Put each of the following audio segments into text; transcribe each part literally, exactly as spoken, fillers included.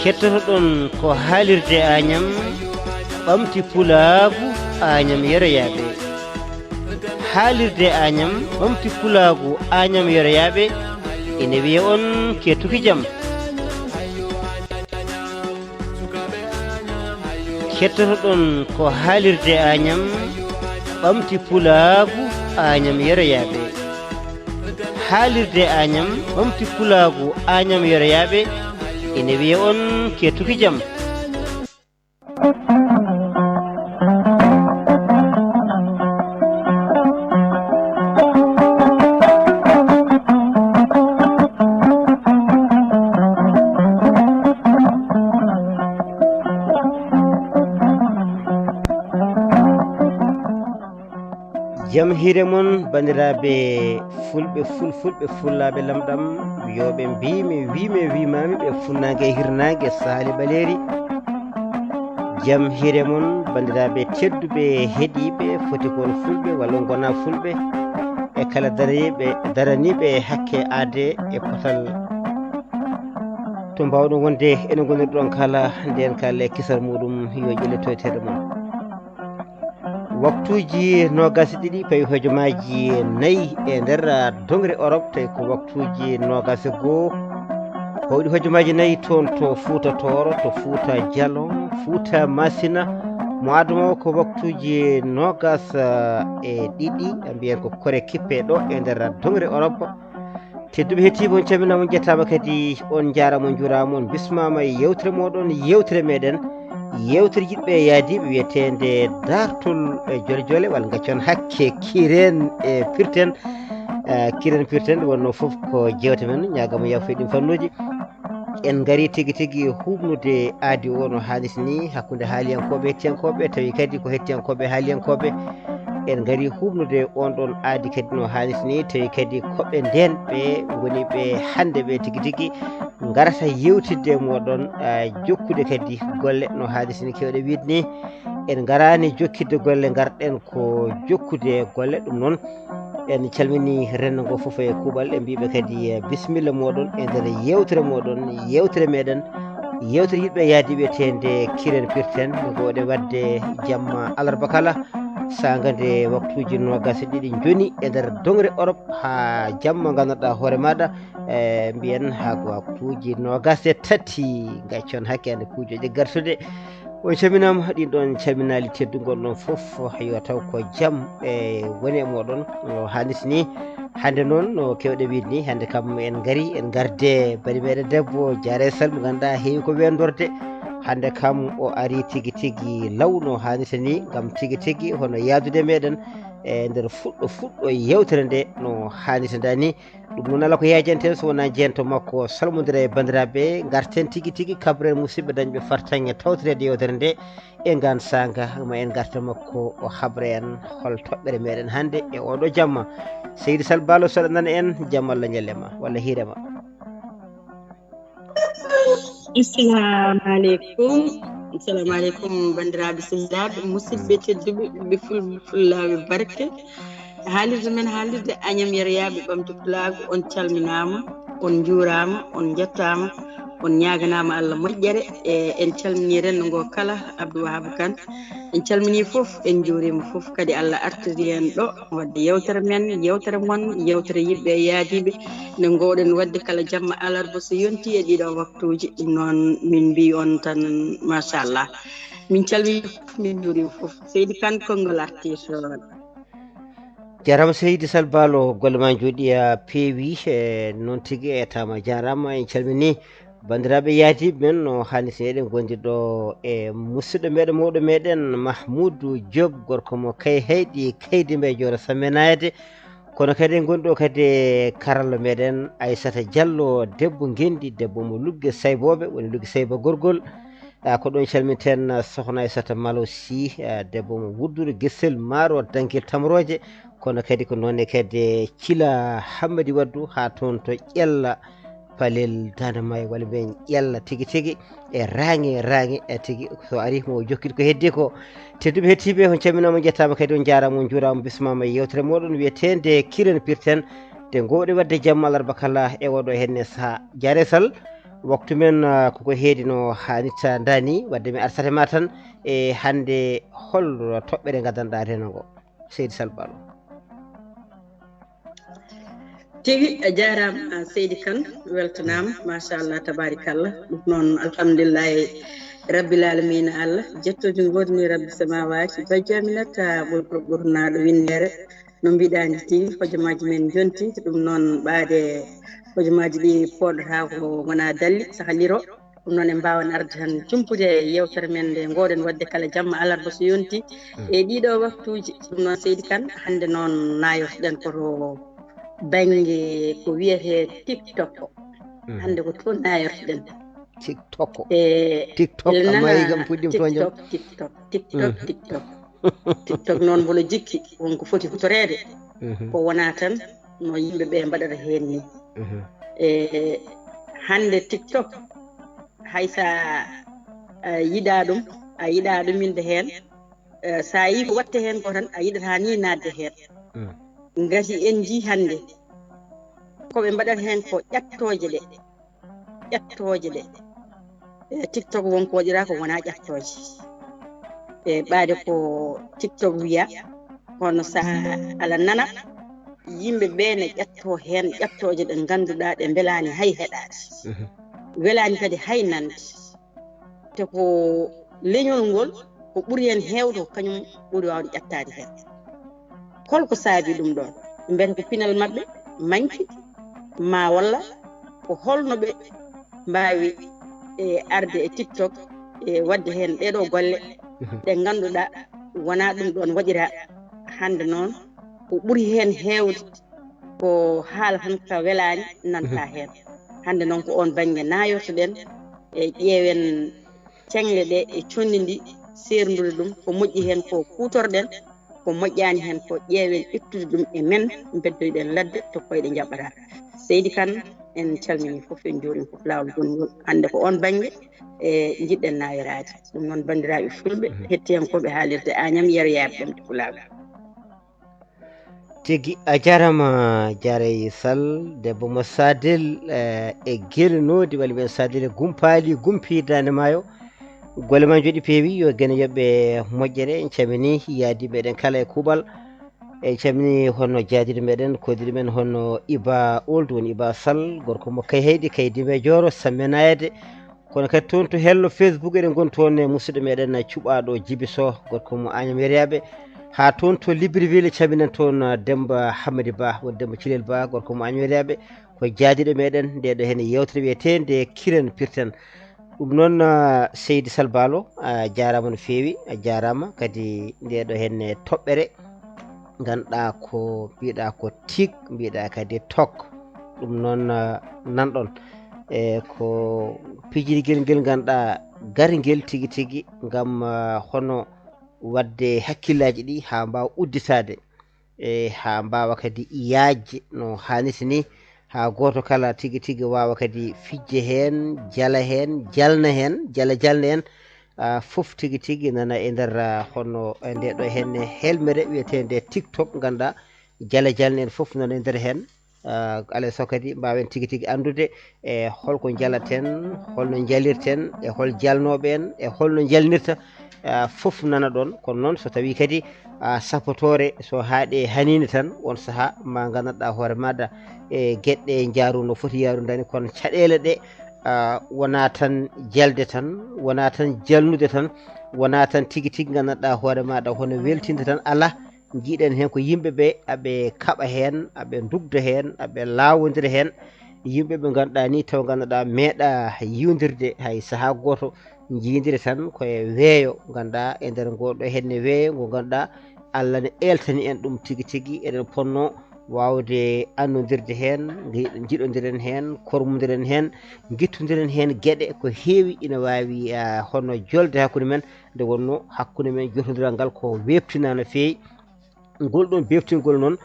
Kettotoɗon ko haalirde Añam, ɓamti pulaagu Añam yeroyaaɓe. Haalirde Añam, ɓamti pulaagu Añam yeroyaaɓe, ene wiya on kettuki jam. Kettotoɗon ko haalirde Añam, ɓamti pulaagu Añam yeroyaaɓe. Haalirde Añam, ɓamti pulaagu Añam yeroyaaɓe, ene wiya on kettuki jam. Jam hiire mon, banndiraaɓe fulɓe, fulfulɓe, fullaaɓe lamɗam, wiyooɓe mbiimi, wiimi, wiimaami, ɓe funnaange e hirnaange, sahaali ɓaleeri. Jam hiire mon, banndiraaɓe tedduɓe, heɗiiɓe, foti kon fulɓe, walla ngonaa fulɓe, e kala daraniiɓe, daraniiɓe hakke aade e potal. To mbaawɗon wonde, ene ngonirɗon kala, ndeen kala e kisal muɗum, yo ƴelle toyteede mon. Waktuuji noogaas e ɗiɗi pawi hojomaaji nayi e nder, ah, doŋre Orop, tawi ko waktuuji noogaas e goo hawɗi hojomaaji nayi toon to Fuuta Tooro, to Fuuta Jalon, Fuuta Masina. Mo adama o ko waktuuji noogaas, ah, e ɗiɗi, mbiyen ko kore kippe ɗo e nder doŋre Orop. Tedduɓe heɗiiɓe, on calminaama, on njettaama kadi, on njaaraama, on njuuraama, on bismaama e yewtere mooɗon, yewtere meɗen, yewtere yiɗɓe e yaadiiɓe wiyeteende Daartol e Jole Jole, walla ngaccon hakke Kiren e Pirten. Eh, Kiren Pirten, ɗum wonnoo fof ko jeewte men, ñaagaama yaafo e ɗiin fannuuji. En ngarii tigi tigi huuɓnude aadi o no haanirta ni hakkunde haaliyankooɓe e hettiyankooɓe, tawi kadi ko hettiyankooɓe e haaliyankooɓe. En ngarii huuɓnude on ɗon aadi kadi no haanirta ni, tawi kadi koɓe ndeen ɓe ngoni ɓe hannde ɓe tigi tigi ngarata yewtidde e mooɗon, ah, jokkude kadi golle no haanirta ni. Keewɗe wiide ni, en ngaraani jokkidde golle, ngarɗen ko jokkude golle. Ɗum noon, en calminii renndo ngo fof e kuuɓal, en mbiiɓe kadi, eh, bisimilla mooɗon e nder yewtere mooɗon, yewtere meɗen, yewtere yiɗɓe yaadiiɓe teende Kiren Pirten, ngo waɗe waɗde jamma alarba kala, saanga nde waktuuji noogaas e ɗiɗi njoni e nder doŋre Orop, haa jamma nganndanɗaa hoore maaɗa, eh, mbiyen haa ko waktuuji noogaas e tati, ngaccon hakke hannde kuujooje gartude. On calminaama, ɗiin ɗoon calminaali teddugol ɗon fof, yo taw ko jam e woni e mooɗon, no haanirta ni. Hannde noon, no keewɗe wiide ni, hannde kam en ngarii, en ngarde bani meɗen debbo Jaare Sal, mo ngannduɗaa heewi ko weendorde. Hannde kam o arii tigi tigi law no haanirta ni, ngam tigi tigi hono yahdude meɗen e nder fuɗɗo fuɗɗo yewtere nde no haanirta ni. Ɗum noon alaa ko yaajanten so wonaa jeyanto makko salmondira e banndiraaɓe, ngarten tigi tigi, kabren musidɓe dañɓe fartaŋŋe tawtoreede yewtere nde. E ngaan saanga ma en ngarta makko, o habra en hol toɓɓere meɗen hannde e oɗo jamma. Seydi Sal Baalo, so aɗa nana en, jam Allah ñalle ma walla hiire ma. Assalamu aleykum. Assalamu aleykum, banndiraaɓe, sehilaaɓe, musidɓe tedduɓe, ɓiɓɓe fulɓe, fullaaɓe barke. Haalirde men, haalirde Añam Yeroyaaɓe Ɓamtu Pulaagu, on calminaama, on njuuraama, on njettaama, on ñaaganaama Allah moƴƴere. E, en calminii renndo ngo kala, Abdou Wahab Kane. En calminii fof, en njuuriima fof, kadi Allah artirii en ɗo, waɗde yewtere men, yewtere mon, yewtere yiɗɓe e yaadiiɓe, nde ngoowɗen waɗde kala jamma alarba so yontii e ɗiɗo waktuuji. Ɗum noon, min mbii on tan, machallah. Min calminii fof, min njuuriima fof. Seydi Kane, konngol artiiɗo. Jarama Seydi Sal Baalo, golle ma njooɗi, a peewi, e, noon tigi, e, tama jaarama, en calminii banndiraaɓe yaadiiɓe men, no haanirta ni eɗen ngondi ɗo e musidɗo meɗen, mawɗo meɗen Mahmoudou Diop, gorko mo Kayhayɗi, Kaydi Mbaye Jooro Sammenayde. Kono kadi en ngondi ɗo kadi e karallo meɗen Aissata Diallo, debbo ngenndi, debbo mo Lugge Saybooɓe, woni Lugge Sayba gorgol. Ah, ko ɗon calminten, ah, Sokhna Aissata Malo Sy, ah, debbo mo Wudduru, Gesel Maaro, Dangel Tamrooje. Kono kadi ko noon ne kadi Cila Hammadi Waddu haa toon to Ƴella Palel Daande Maayo, walla mbiyen Ƴella tigi tigi, e Raŋe, Raŋe, e tigi so ari mo jokkit ko heddi ko. Tedduɓe heɗiiɓe, on calminaama, on njettaama kadi, on njaaraama, on njuuraama, bismaama e yewtere mooɗon wiyeteende Kiren Pirten, nde ngoowɗen waɗde jamma alarba kala e oɗo henne sahaa. Jaare Sal, Waktu men, ah, koko heedi no haanirta ndaa ni, wadde mi arsat e ma tan e hannde hol toɓɓere ngaddanɗaa reno ngo, Seydi Salbalo. Tigi a jaaraama, Seydi Kan, weltanaama, machallah, tabaarikalla. Ɗum noon, alhamdulillahi rabbil aalamiina, Allah jettooji ngoodni, rabbi samaawaati, bajjo Aminata, ɓurɗo ɓurnaaɗo winndere. No mbiɗaa ni tigi, hojomaaji men njonti, ɗum noon ɓaade hojomaaji ɗi pooɗataa ko wonaa dalli, saha liro. Ɗum noon en mbaawan arde tan jumpude e yeewtere men nde ngooɗen waɗde kala jamma alarba so yonti e ɗiɗo waktuuji. Ɗum noon Seydi Kan, hannde noon naayortoɗen ko to bannge ko wiyetee TikTok. Hannde ko toon naayortoɗen. TikTok. E TikTok, amma nanaa kam puɗɗiima toon jam. TikTok, TikTok, TikTok, TikTok. TikTok noon mboɗo jikki wonko foti hutoreede. Ko wonaa tan no yimɓe ɓe mbaɗata heen ni. E hannde TikTok, hay so a yiɗaa ɗum, a yiɗaa ɗum inde heen, so a yii ko waɗte heen ko tan, a yiɗataa ni naatde heen. Ngati en njii hannde ko ɓe mbaɗata heen ko ƴattooje ɗe, ƴattooje ɗe. E TikTok won ko waɗiraa ko wonaa ƴattooje. E ɓaade ko TikTok wiya, kono saha ala nana yimɓe ɓe ne ƴattoo heen ƴattooje ɗe ngannduɗaa ɗe mbelaani hay heɗaade. Welaani kadi hay nande. Te ko leñol ngol ko ɓuri heen heewde ko kañum ɓuri waawde ƴattaade heen. Holko saabi ɗum ɗoon? Mbiyata ko pinal maɓɓe manki ma walla ko holno ɓe mbaawi e arde e TikTok e waɗde heen ɗeeɗoo golle ɗe ngannduɗaa wonaa ɗum ɗoon waɗiraa. Hannde noon ko ɓuri heen heewde ko haala tan ka welaani nanta heen. Hannde noon ko oon bannge naayortoɗen e ƴeewen ceŋle ɗe e conndi ndi seerndude ɗum ko moƴƴi heen ko kuutorɗen, ko moƴƴaani heen ko ƴeewen ƴettude ɗum e men mbeddoyɗen ladde to koyɗe njaɓɓata. Seydi Kan, en calminii fof, en njuuriima fof laawol gongol. Hannde ko oon bannge e njiɗɗen naayoraade. Ɗum noon banndiraaɓe fulɓe, hettiyankooɓe haalirde Añam yeroyaaɓe ɗemɗe pulaar. Tigi a jarama Jaarey Sall debbo mo Sadel e gelinoodi walla mbiyen Sadel e gumpaali gumpi daande maayo. Golle ma jooɗi peewi yo gene yoɓɓe moƴƴere. En camini yaadi meɗen kala e kuuɓal. En camini honno jaadiɗo meɗen koodiɗo men honno Iba Old woni Iba Sall gorko mo kay heyɗi kay dimejooro samme nayede. Kono kadi toon to hello Facebook eɗen ngoni toon e musidɗo meɗen cuɓaaɗo Jibi Soh gorko mo Agnam Yeriyaaɓe. Haa toon to Libreville camiɗen toon Demmba Hammadi Ba woni Demmba Cilel Ba gorko mo Agnam Yeriyaaɓe. Ko jaadiɗo meɗen nde ɗo heen yewtere wiyetee Kiren Pirten. Ɗum noon Seydi Salbalo a jaaraama no feewi a jaaraama kadi nde ɗo heen toɓɓere. Ngannduɗaa ko mbiɗaa ko tik mbiɗaa kadi tok. Ɗum noon nanɗon e ko pijirgel ngel ngannduɗaa gari ngel tigi tigi ngam hono waɗde hakkillaaji ɗi haa mbaawa udditaade e haa mbaawa kadi yaajde no haanirta ni haa gooto kala tigi tigi waawa kadi fijde heen jala heen jalna heen jala jalna heen. Fof tigi tigi nana e nder hono e nde ɗo heen helmere wiyeteende tiktok ngannduɗaa jala jalna en fof nana e nder heen. Alay so kadi mbaawen tigi tigi anndude e holko njalaten holno njalirten e hol jalnooɓe en e holno njalnirta. Fof nana ɗoon kono noon so tawii kadi sapotoore so haaɗi haniinde tan won sahaa ma nganndanɗaa hoore maaɗa e geɗe njaaru no foti yaarundani kono caɗeele ɗe wonaa tan jelde tan wonaa tan jalnude tan wonaa tan tigi tigi nganndanɗaa hoore maaɗa hono weltinde tan alaa. Njiiɗen heen ko yimɓe ɓe aɓe kaɓa heen aɓe ndugda heen aɓe laawondira heen. Yimɓe ɓe ngannduɗaa ni taw ngannduɗaa meeɗa yiwndirde hay sahaa gooto njiindire tan koye weeyo ngannduɗaa e nder ngoo ɗo henne weeyo ngo ngannduɗaa Allah ne eeltani en ɗum tigi tigi eɗen ponno waawde annondirde heen njiɗondiren heen kormondiren heen ngittondiren heen geɗe ko heewi ina waawi hono jolde hakkunde men. Nde wonnoo hakkunde men jotondiral ngal ko weeɓtinaa no feewi. Ngol ɗoon beeɓtingol noon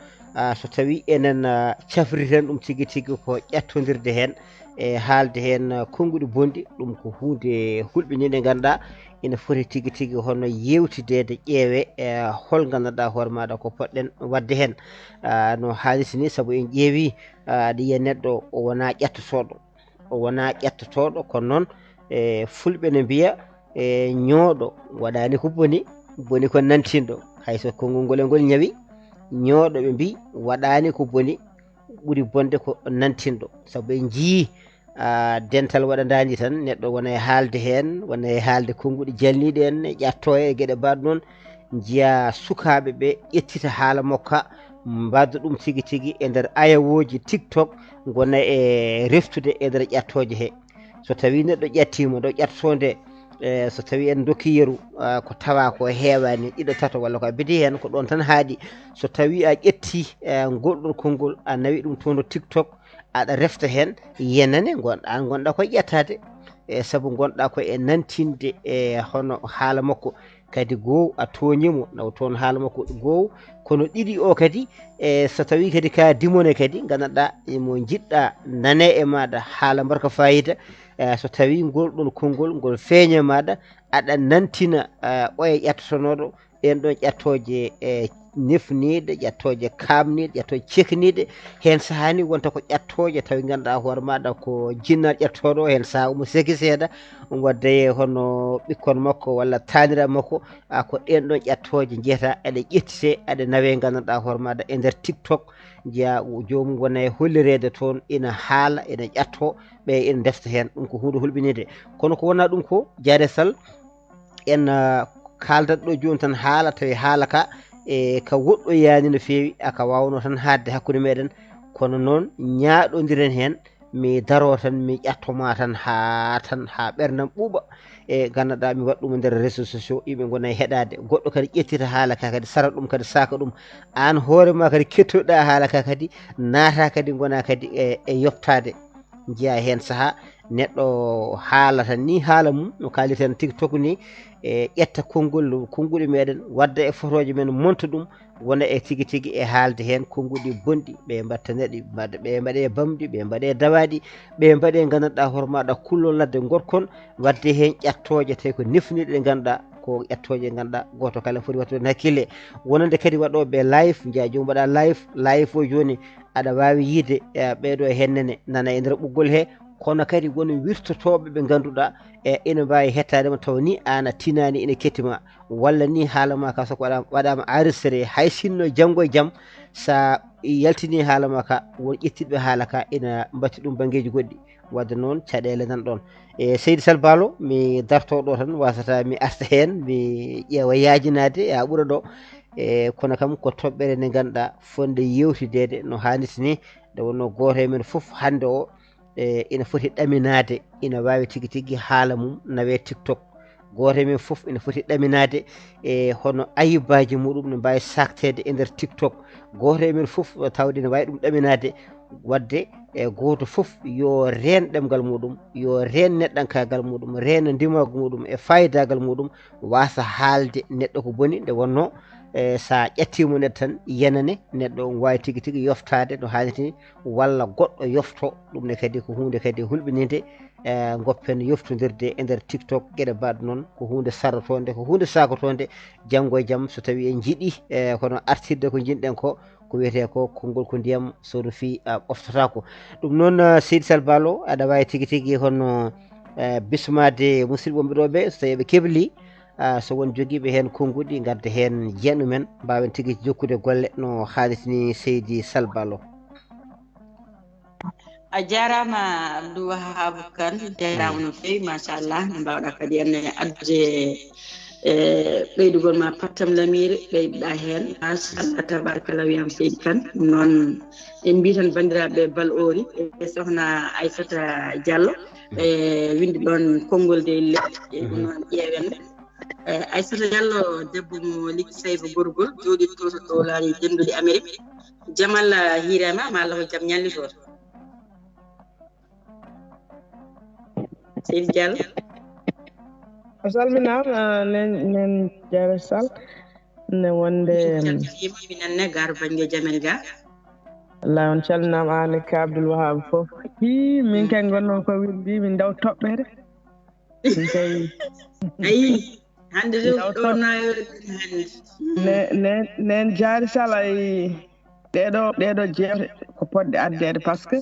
so tawii enen cafrirten ɗum tigi tigi ko ƴettondirde heen e haalde heen konnguɗi bonɗi ɗum ko huunde hulɓininde ngannduɗaa ina foti tigi tigi hono yeewtideede ƴeewee e hol nganndanɗaa hoore maaɗa ko potɗen waɗde heen no haalirta ni sabu en ƴeewii aɗa yiya neɗɗo o wonaa ƴettotooɗo. wonaa ƴettotooɗo, kono noon e fulɓe ne mbiya e ñooɗo waɗaani ko boni, boni ko nantinɗo. Hay so konngol ngol e ngol ñawi, ñooɗo ɓe mbi waɗaani ko boni, ɓuri bonde ko nantinɗo. Sabu en njiyii a dental waɗandaani tan, neɗɗo wona e haalde heen, wona e haalde konnguɗi jalniiɗi en, e ƴatto e geɗe mbaɗ noon, njiya sukaaɓe ɓe ƴettita haala mokka, mbadda ɗum tigi tigi e nder ayawooji TikTok, ngona e reftude e nder ƴattooje he. So tawii neɗɗo ƴattiima ɗo ƴattotoo nde, e so tawii en ndokki yeru, a, ko tawa ko heewaani ɗiɗo tato walla ko a bedi heen, ko ɗoon tan haaɗi. So tawii a ƴettii e ngol ɗon konngol, a nawi ɗum toon to TikTok, aɗa refta heen, yenane ngon-, aan ngonɗaa koye ƴettaade, e sabu ngonɗaa ko e nantinde e hono haala makko. Kadi goo a tooñii mo, naw toon haala makko goo, kono ɗiɗi o kadi, e so tawii kadi ka dimone kadi, nganndanɗaa imo njiɗɗa nane e maaɗa haala mbarka fayida, e so tawii ngol ɗon konngol ngol feeña e maaɗa, aɗa nantina e oya ƴattotonooɗo ɗeen ɗon ƴattooje e nefniiɗe, ƴattooje kaamniiɗe, ƴattooje cekniiɗe. Heen sahaa ni wonta ko ƴattooje tawi ngannduɗaa hoore maaɗa ko jinnaaɗo ƴattooɗo, heen sahaa omo seki seeɗa, omo wadda e hono ɓikkon makko walla taaniraaɓe makko, a, ko ɗeen ɗon ƴattooje njiyata eɗe ƴettite, eɗe nawe ngannduɗaa hoore maaɗa e nder TikTok, njiya joomum wona e hollireede toon ina haala, ina ƴattoo, ɓe ina ndefta heen. Ɗum ko huunde hulɓiniinde. Kono ko wonaa ɗum ko, Jaare Sal, en, ah, kaaldat ɗo jooni tan haala, tawi haala ka, e ka woɗɗoyaani no feewi, a ka waawno tan haaɗde hakkunde meɗen. Kono noon, ñaaɗondiren heen, mi daroo tan, mi ƴatto ma tan haa tan, haa ɓerndam ɓuuɓa. E ngannduɗaa, mi waɗ ɗum e nder réseaux sociaux, yimɓe ngona e heɗaade. Goɗɗo kadi ƴettita haala ka kadi, sara ɗum kadi, saaka ɗum. Aan hoore ma kadi, kettoɗaa haala ka kadi, naata kadi, ngona kadi e, e yoɓtaade. Njiya heen sahaa neɗɗo haalata ni haala mum, no kaaliten TikTok ni, e ƴetta konngol, konnguɗi meɗen, wadda e fotooji men, monta ɗum, wona e tigi tigi e haalde heen konnguɗi bonɗi, ɓe mbatta naɗi, mbaɗa, ɓe mbaɗe bamɗi, ɓe mbaɗe dawaaɗi, ɓe mbaɗe ngannduɗaa hoore maaɗa kullon ladde ngotkon, wadde heen ƴattooje tawi ko nefniiɗe ɗe ngannduɗaa ko ƴattooje ɗe ngannduɗaa gooto kala foti wattude heen hakkille. Wonande kadi waɗooɓe live, njiya joomum waɗa live, live o jooni aɗa waawi yiide, eh, ɓeeɗo e hennene nana e nder ɓoggol he, kono kadi won wirtotooɓe ɓe ngannduɗaa, e ina mbaawi hettaade ma taw ni aan a tinaani ina ketti ma, walla ni haala ma ka so ko waɗaama, waɗaama enregistré, hay sinno janngo e jam sa yaltini haala ma ka, won ƴettiiɓe haala ka ina mbatti ɗum banngeeji goɗɗi. Wadde noon, caɗeele nan ɗoon. E Seydi Sal Baalo, mi darto ɗo tan, wasata mi arta heen, mi ƴeewa yaajinaade, haa ɓura ɗo. E kono kam ko toɓɓere nde ngannduɗaa fotnde yeewtideede no haanirta ni, nde wonnoo gooto e men fof hannde o, e ina foti ɗaminaade, ina waawi tigi tigi haala mum nawee TikTok. Gooto e men fof ina foti ɗaminaade e hono ayibaaji muɗum no mbaawi saakteede e nder TikTok. Gooto e men fof tawde ina waawi ɗum ɗaminaade, wadde e gooto fof yo reen ɗemngal muɗum, yo reen neɗɗankaagal muɗum, reena ndimaagu muɗum e faayidaagal muɗum, waasa haalde neɗɗo ko boni, nde wonnoo, e so a ƴettiima neɗɗo tan, yenane neɗɗo, omo waawi tigi tigi yoftaade no haanirta ni, walla goɗɗo yofto ɗum ne. Kadi ko huunde kadi hulɓininde, e ngoppen yoftondirde e nder TikTok, geɗe mbaɗ noon ko huunde sarrotoonde, ko huunde saakotoonde. Janngo e jam, so tawii en njiɗi, e kono artirde ko njiɗɗen ko, ko wiyetee ko konngol ko ndiyam, so no fii, a, ɓoftotaako. Ɗum noon, eh, Seydi Sal Baalo, aɗa waawi tigi tigi hono, eh, bismaade musidɓe wonɓe ɗo ɓe, so tawii ɓe kebli, ah, so won jogiiɓe heen konnguɗi, ngadda heen jeenɗo men, mbaawen tigi jokkude golle no haalirta ni, Seydi Sal Baalo. A jaaraama, Abdou Wahab Kane, jaaraama no feewi, machallah, no mbaawɗaa kadi en addude, e ɓeydugol ma pattam lamiiri, ɓeyduɗaa heen, machallah, tabarakallah, wiyam seydi Kane. Ɗum noon, en mbii tan banndiraaɓe bal oori, e sohna Aissata Diallo, e winndi ɗoon konngol dey leɗɗe, e ɗum noon ƴeewen. E Aissata Diallo, debbo mo Likki Sayba Gorgol, jooɗiiɗo to, to Dowlaaji Denduɗi Amerik. Jamal, ah, hiiraama, ma Allah ko jam ñalli toon. Seydi Diallo. A salminaama, nen, nen Jaare Sal. Ne wonde, calminiima, mi nanne gar bannge Jamal ga. Wallay on calminaama, aan e Ka Abdoul Wahab fof. Hii, min kay ngonno ko wirdi, min daw toɓɓere. Min kay. Ayi, hannde ɗum ɗo nayoore hannde. Ne, ne, nen Jaare Sal ay ɗeɗo, ɗeɗo jeewte ko potɗe addeede, parce que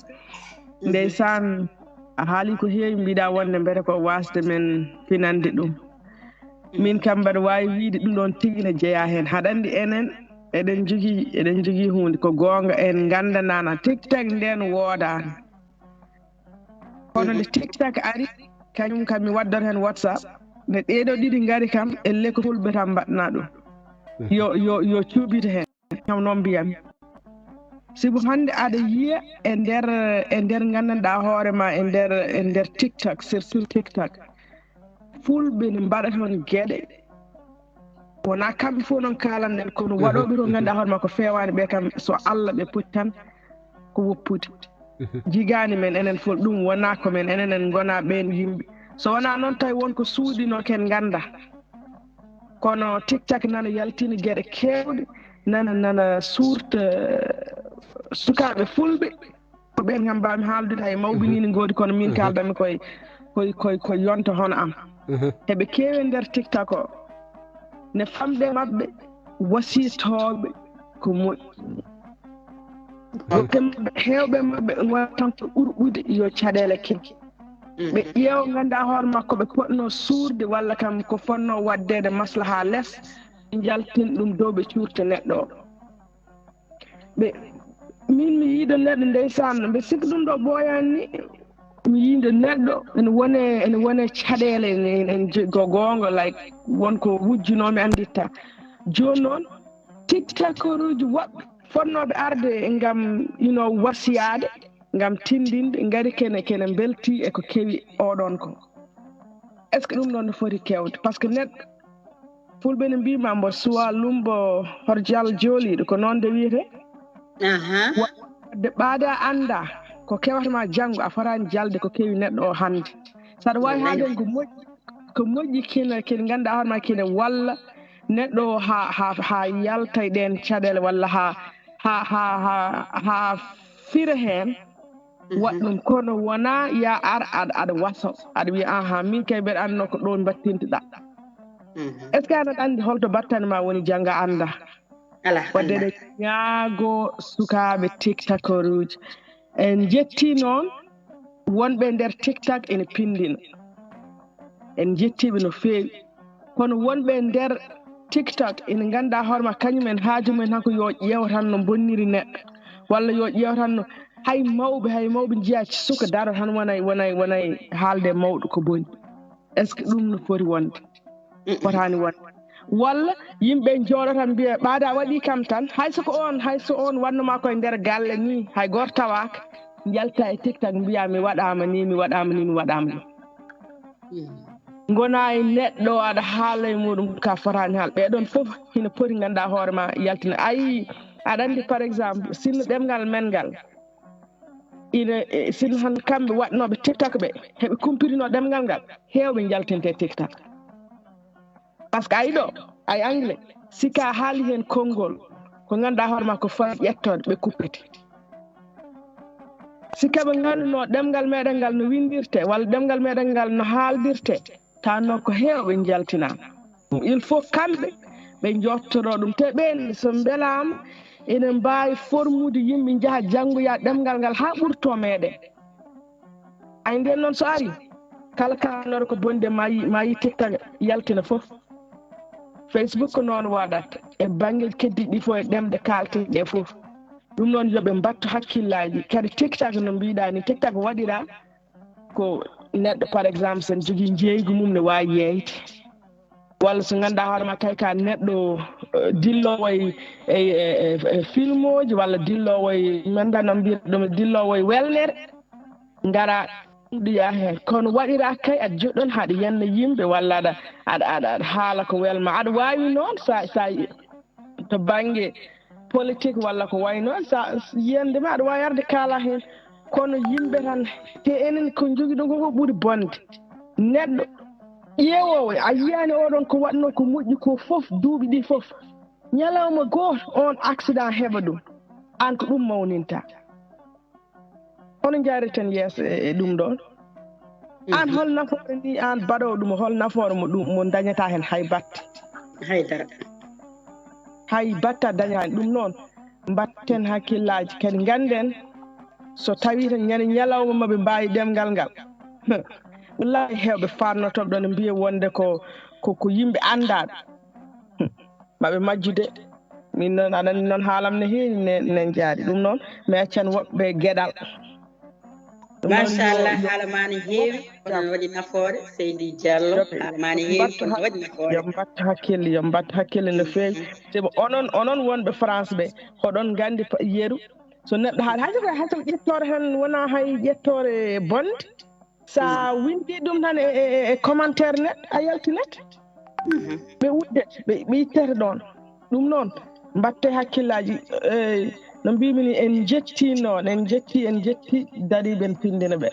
ndeysaan, A haali ko heewi, mbiɗa wonde mbete ko wasde men finande ɗum. Min kam mbaɗa waawi wiyde ɗum ɗoon tigi ne jeyaa heen. Haɗa anndi enen eɗen njogii, eɗen njogii huunde ko goonga, en nganndanana TikTok ndeen woodaani. Kono nde TikTok ari, kañum kam mi waddor heen WhatsApp. Nde ɗeeɗo ɗiɗi ngari kam, elle ko fulɓe tan mbaɗna ɗum. Yo, yo, yo cuubito heen. Kam noon mbiyami. Sibu hannde aɗa yiya e nder, e nder nganndanɗaa hoore ma, e nder, e nder TikTok, surtout TikTok. Fulɓe ne mbaɗa toon geɗe. Wonaa kamɓe fof noon kaalanɗen, kono waɗooɓe toon ngannduɗaa hoore ma ko feewaani ɓe kam, so Allah ɓe poti tan ko woppude. Jigaani men enen fof, ɗum wonaa ko men enen en ngonaa ɓeen yimɓe. So wonaa noon tawi won ko suuɗinoo ken ngannda. Kono TikTok nana yaltina geɗe keewɗe, nana, nana suurta sukaaɓe fulɓe. Ko ɓeen kam mbaawmi haaldude, hay mawɓe nii ne ngoodi, kono min kaaldanmi koye, koye, koye, koye yonta hono am. Heɓe keewi e nder TikTok o. Ne famɗe maɓɓe, wasiytooɓe ko moƴƴi. Dokke maɓɓe, heewɓe maɓɓe ngona tan ko ɓurɓude yo caɗeele kew. Ɓe ƴeewa, ngannda hoore makko ɓe potnoo suurde walla kam ko fotnoo waɗdeede maslaha les, ɓe njaltin ɗum dow ɓe cuurta neɗɗo o. Ɓe, min mi yiido neɗɗo ndeysaan, mbe sikki ɗum ɗo ɓooyaani ni. Mi yiido neɗɗo ene wone, ene wone caɗeele, ene, ene, ene je-, go goonga, like, won ko wujjunoo mi annditta. Jooni noon, TikTokeruuji woɓɓe fotnooɓe arde ngam, you know, wasiyaade, ngam tinndinde, ngari kene, kene mbelti e ko kewi oɗon ko. Est-ce que ɗum ɗoon no foti kewde? Parce que neɗɗo, fulɓe ne mbiima mbo suwa lumbo horjal jooliiɗo, ko noon de wiyetee? Aha. Wa-, wadde ɓaade a annda ko kewata ma janngo, a fotaani jalde ko kewi neɗɗo o hannde. Saɗa waawi haalde ko moƴƴi, ko moƴƴi kina, kina ngannduɗaa hoore ma kina walla neɗɗo o haa, haa, haa yalta e ɗeen caɗeele walla haa, haa, haa, haa, haa fira heen. Waɗ ɗum, kono wonaa ya ar aɗa, aɗa waso, aɗa wiya, "Ahan, min kay mbeɗa annoo ko ɗo mbattintoɗaa." Est-ce que aɗa anndi holto battane ma woni jannga annda? Alaa, wadde alaa. Eɗen ñaago sukaaɓe TikTokeruuji. En njetti noon wonɓe nder TikTok ene pindina. En njettiiɓe no feewi. Kono wonɓe nder TikTok ene ngannda hoore ma, kañum en haaju mumen tan ko yo ƴeew tan no bonniri neɗɗo, walla yo ƴeew tan no, hay mawɓe, hay mawɓe njiya suka daro tan wonay, wonay, wonay haalde mawɗo ko boni. Est-ce que ɗum no foti wonde? Fotaani wonde. Walla yimɓe njooɗo tan mbiya, "Ɓaade a waɗi kam tan, hay so ko on, hay so on wanno ma koye nder galle ni, hay gooto tawaaka." Njalta e TikTok mbiya, "Mi waɗaama ni, mi waɗaama ni, mi waɗaama ni." Ngona e neɗɗo aɗa haala e muɗum ka fotaani haal. Ɓee ɗoon fof hino poti ngannda hoore ma yaltina. Ayi, aɗa anndi, par exemple, sinno ɗemngal men ngal, ina, e, sinno han kamɓe waɗnooɓe TikTok ɓe, heɓe kumpitino ɗemngal ngal, heewɓe njaltinte TikTok. Parce que ayi ɗo, ayi anglais, si ka haali heen konngol, ko ngannduɗaa hoore ma ko foti ƴettoode, ɓe kuppete. Si ka ɓe ngannduno ɗemngal meɗen ngal no winndirte, walla ɗemngal meɗen ngal no haaldirte, tanno ko heewɓe njaltina. Il faut kamɓe ɓe njottoro ɗum. Te ɓeen so mbelaama, ene mbaawi formude yimɓe, njaha janngoya ɗemngal ngal haa ɓurto meɗen. Ay, nden noon so ari, kala kaalnooɗo ko bonde ma yi, ma yi TikTok yaltina fof. Facebook ko noon waɗata e bannge keddiiɗi fof e ɗemɗe kaalteɗe ɗe fof. Ɗum noon yo ɓe mbattu hakkillaaji. Kadi TikTok no mbiɗa ni, TikTok waɗira ko neɗɗo, par exemple, sen jogii njeeygu mum ne waawi yeeyde. Walla so ngannduɗaa hoore ma kay ka neɗɗo, eh, dilloowo e, e, e, e filmooji walla dilloowo e, mi anndaa no mbiyata ɗum, dilloowo e welnere, ngara ɗuɗɗoya heen. Kono waɗira kay aɗa joɗɗon haɗa yenna yimɓe walla aɗa, aɗa, aɗa, aɗa haala ko welma. Aɗa waawi noon sa, sa to bannge politique walla ko wayi noon, sa yiyande ma aɗa waawi arde kaala heen. Kono yimɓe tan, te enen ko njogiɗon ko, ko ɓuri bonde. Neɗɗo ƴeewoowo, a yiyaani oɗon ko waɗnoo ko moƴƴi ko fof, duuɓi ɗi fof. Ñalawma gooto, on accident heɓa ɗum. Aan ko ɗum mawninta. Hono njaareten yeeso e, e ɗum ɗoon? Aan hol nafoore ni, aan baɗoowo ɗum, hol nafoore mo ɗum, mo dañata heen hay batte? Hay dara. Hay batte a dañaani ɗum noon. Mbatten hakkillaaji kadi, ngannden So tawii tan ñande ñalawma maɓe mbaawi ɗemngal ngal, wallahi heewɓe faatnotooɓe ɗoon ne mbiya wonde ko ko ko yimɓe anndaaɓe. Maɓe majjude. Min noon aɗa anndi noon haalam ne heewi ne ne jaari ɗum noon mi accan woɓɓe geɗal. Machallah, haala ma ne heewi, kono ne waɗi nafoore. Seydi Diallo, haala ma ne heewi, kono ne waɗi nafoore. Yo mbattu hakkille, yo mbattu hakkille no feewi. Sebo onon onon wonɓe France ɓe, hoɗon nganndi yeru. So neɗɗo haali hay soko hay soko ƴettoore heen wonaa hay ƴettoore bonde. So a winndi ɗum tan e commentaire net a yaltinat. Ɓe uddet ɓe ittete ɗoon. Ɗum noon mbatte hakkillaaji. Eyi, no mbimi ni, en njettii noon, en njettii, en njettii dariiɓe en pinndina ɓe.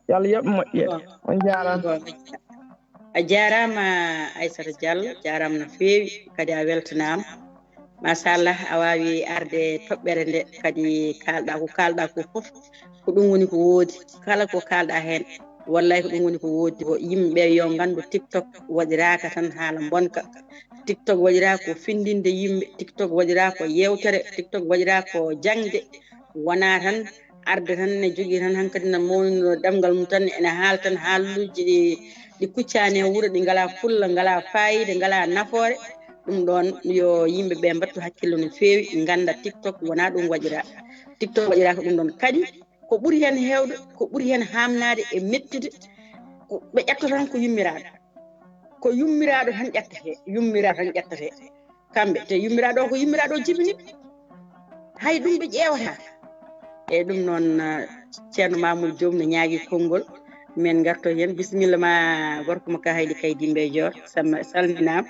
Yo Allah yoɓ moƴƴere. On njaaraama. A jaaraama Aissata Diallo, jaaraama no feewi, kadi a weltanaama. Machallah, a waawi arde toɓɓere nde, kadi kaalɗa ko kaalɗa ko fof ko ɗum woni ko woodi. Kala ko kaalɗa heen, wallay ko ɗum woni ko woodi. Ko yimɓe ɓe yo nganndu TikTok waɗiraaka tan haala mbonka. TikTok waɗiraa ko findinde yimɓe, TikTok waɗiraa ko yewtere, TikTok waɗiraa ko jaŋde. Wonaa tan arde tan ne jogii tan hankadi na mawnino ɗemngal mum tan ene haala tan haaluuji ɗi ɗi kuccaani e wuro, ɗi ngalaa fulla, ngalaa faayiida, ngalaa nafoore. Ɗum ɗoon yo yimɓe ɓe mbattu hakkille no feewi, ngannda TikTok wonaa ɗum waɗiraa. TikTok waɗiraa ko ɗum ɗoon kadi ko ɓuri heen heewde, ko ɓuri heen haamnaade e mettude, ɓe ƴettoto tan ko yummiraaɗo. Ko yummiraaɗo tan ƴettete, yummiraaɗo tan ƴettete. Kamɓe te yummiraaɗo o ko yummiraaɗo jibini, hay ɗum ɓe ƴeewata. Eyi, ɗum noon, ceerno Mamoudou Diop no ñaagi konngol, min ngarto heen. Bisimilla ma, gorko mo Kahaydi Kaydi Mbejoor, salminaama.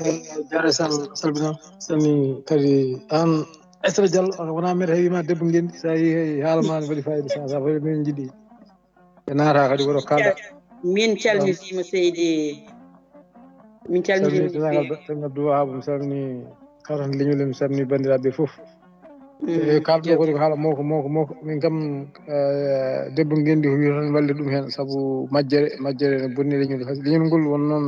Eyi, jaare sal salminaama. Salmi kadi aan Aissata Diallo, wonaa mbeɗa heewi ma debbo ngenndi, so a yii haala ma ne waɗi fayida, sa sa fayi min njiɗi. E naata kadi woto kaalɗa. Min calmitiima seydi. Min calmitiima seydi Abdou Wahab, mi salmini kala tan leñol, mi salmini banndiraaɓe fof. E kaalɗo kadi ko haala mawko mawko mawko, min kam debbo ngenndi ko wiyata tan wallir ɗum heen, sabu majjere majjere ne bonni leñol. Leñol ngol won noon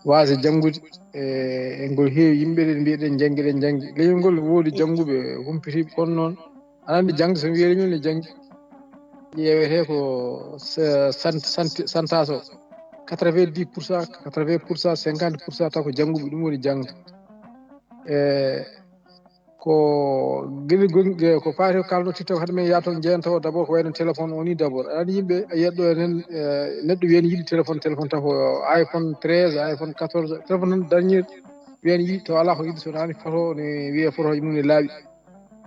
waasa janngude, e ngol heewi yimɓe ɗe mbiyeɗen njanngi ɗen njanngi. Leñol ngol woodi jannguɓe humpitiiɓe kono noon aɗa anndi jaŋde so mi wiyii leñol ne janngi, ƴeewetee ko santaas o, quatre-vingt-dix pour cent, quatre-vingts pour cent, cinquante pour cent taw ko jannguɓe, ɗum woni jaŋde. E ko gila gonɗi ko faati ko kalno TikTok hade men yaha toon jeyantawo d'abord ko wayno téléphone o ni d'abord aɗa anndi yimɓe a yiyat ɗo enen neɗɗo wiyen yiɗi téléphone téléphone taw ko iPhone treize, iPhone quatorze, téléphone tan dernier wiyen yiɗi taw alaa ko yiɗi so naani photo ne wiye photoji mum ne laaɓi.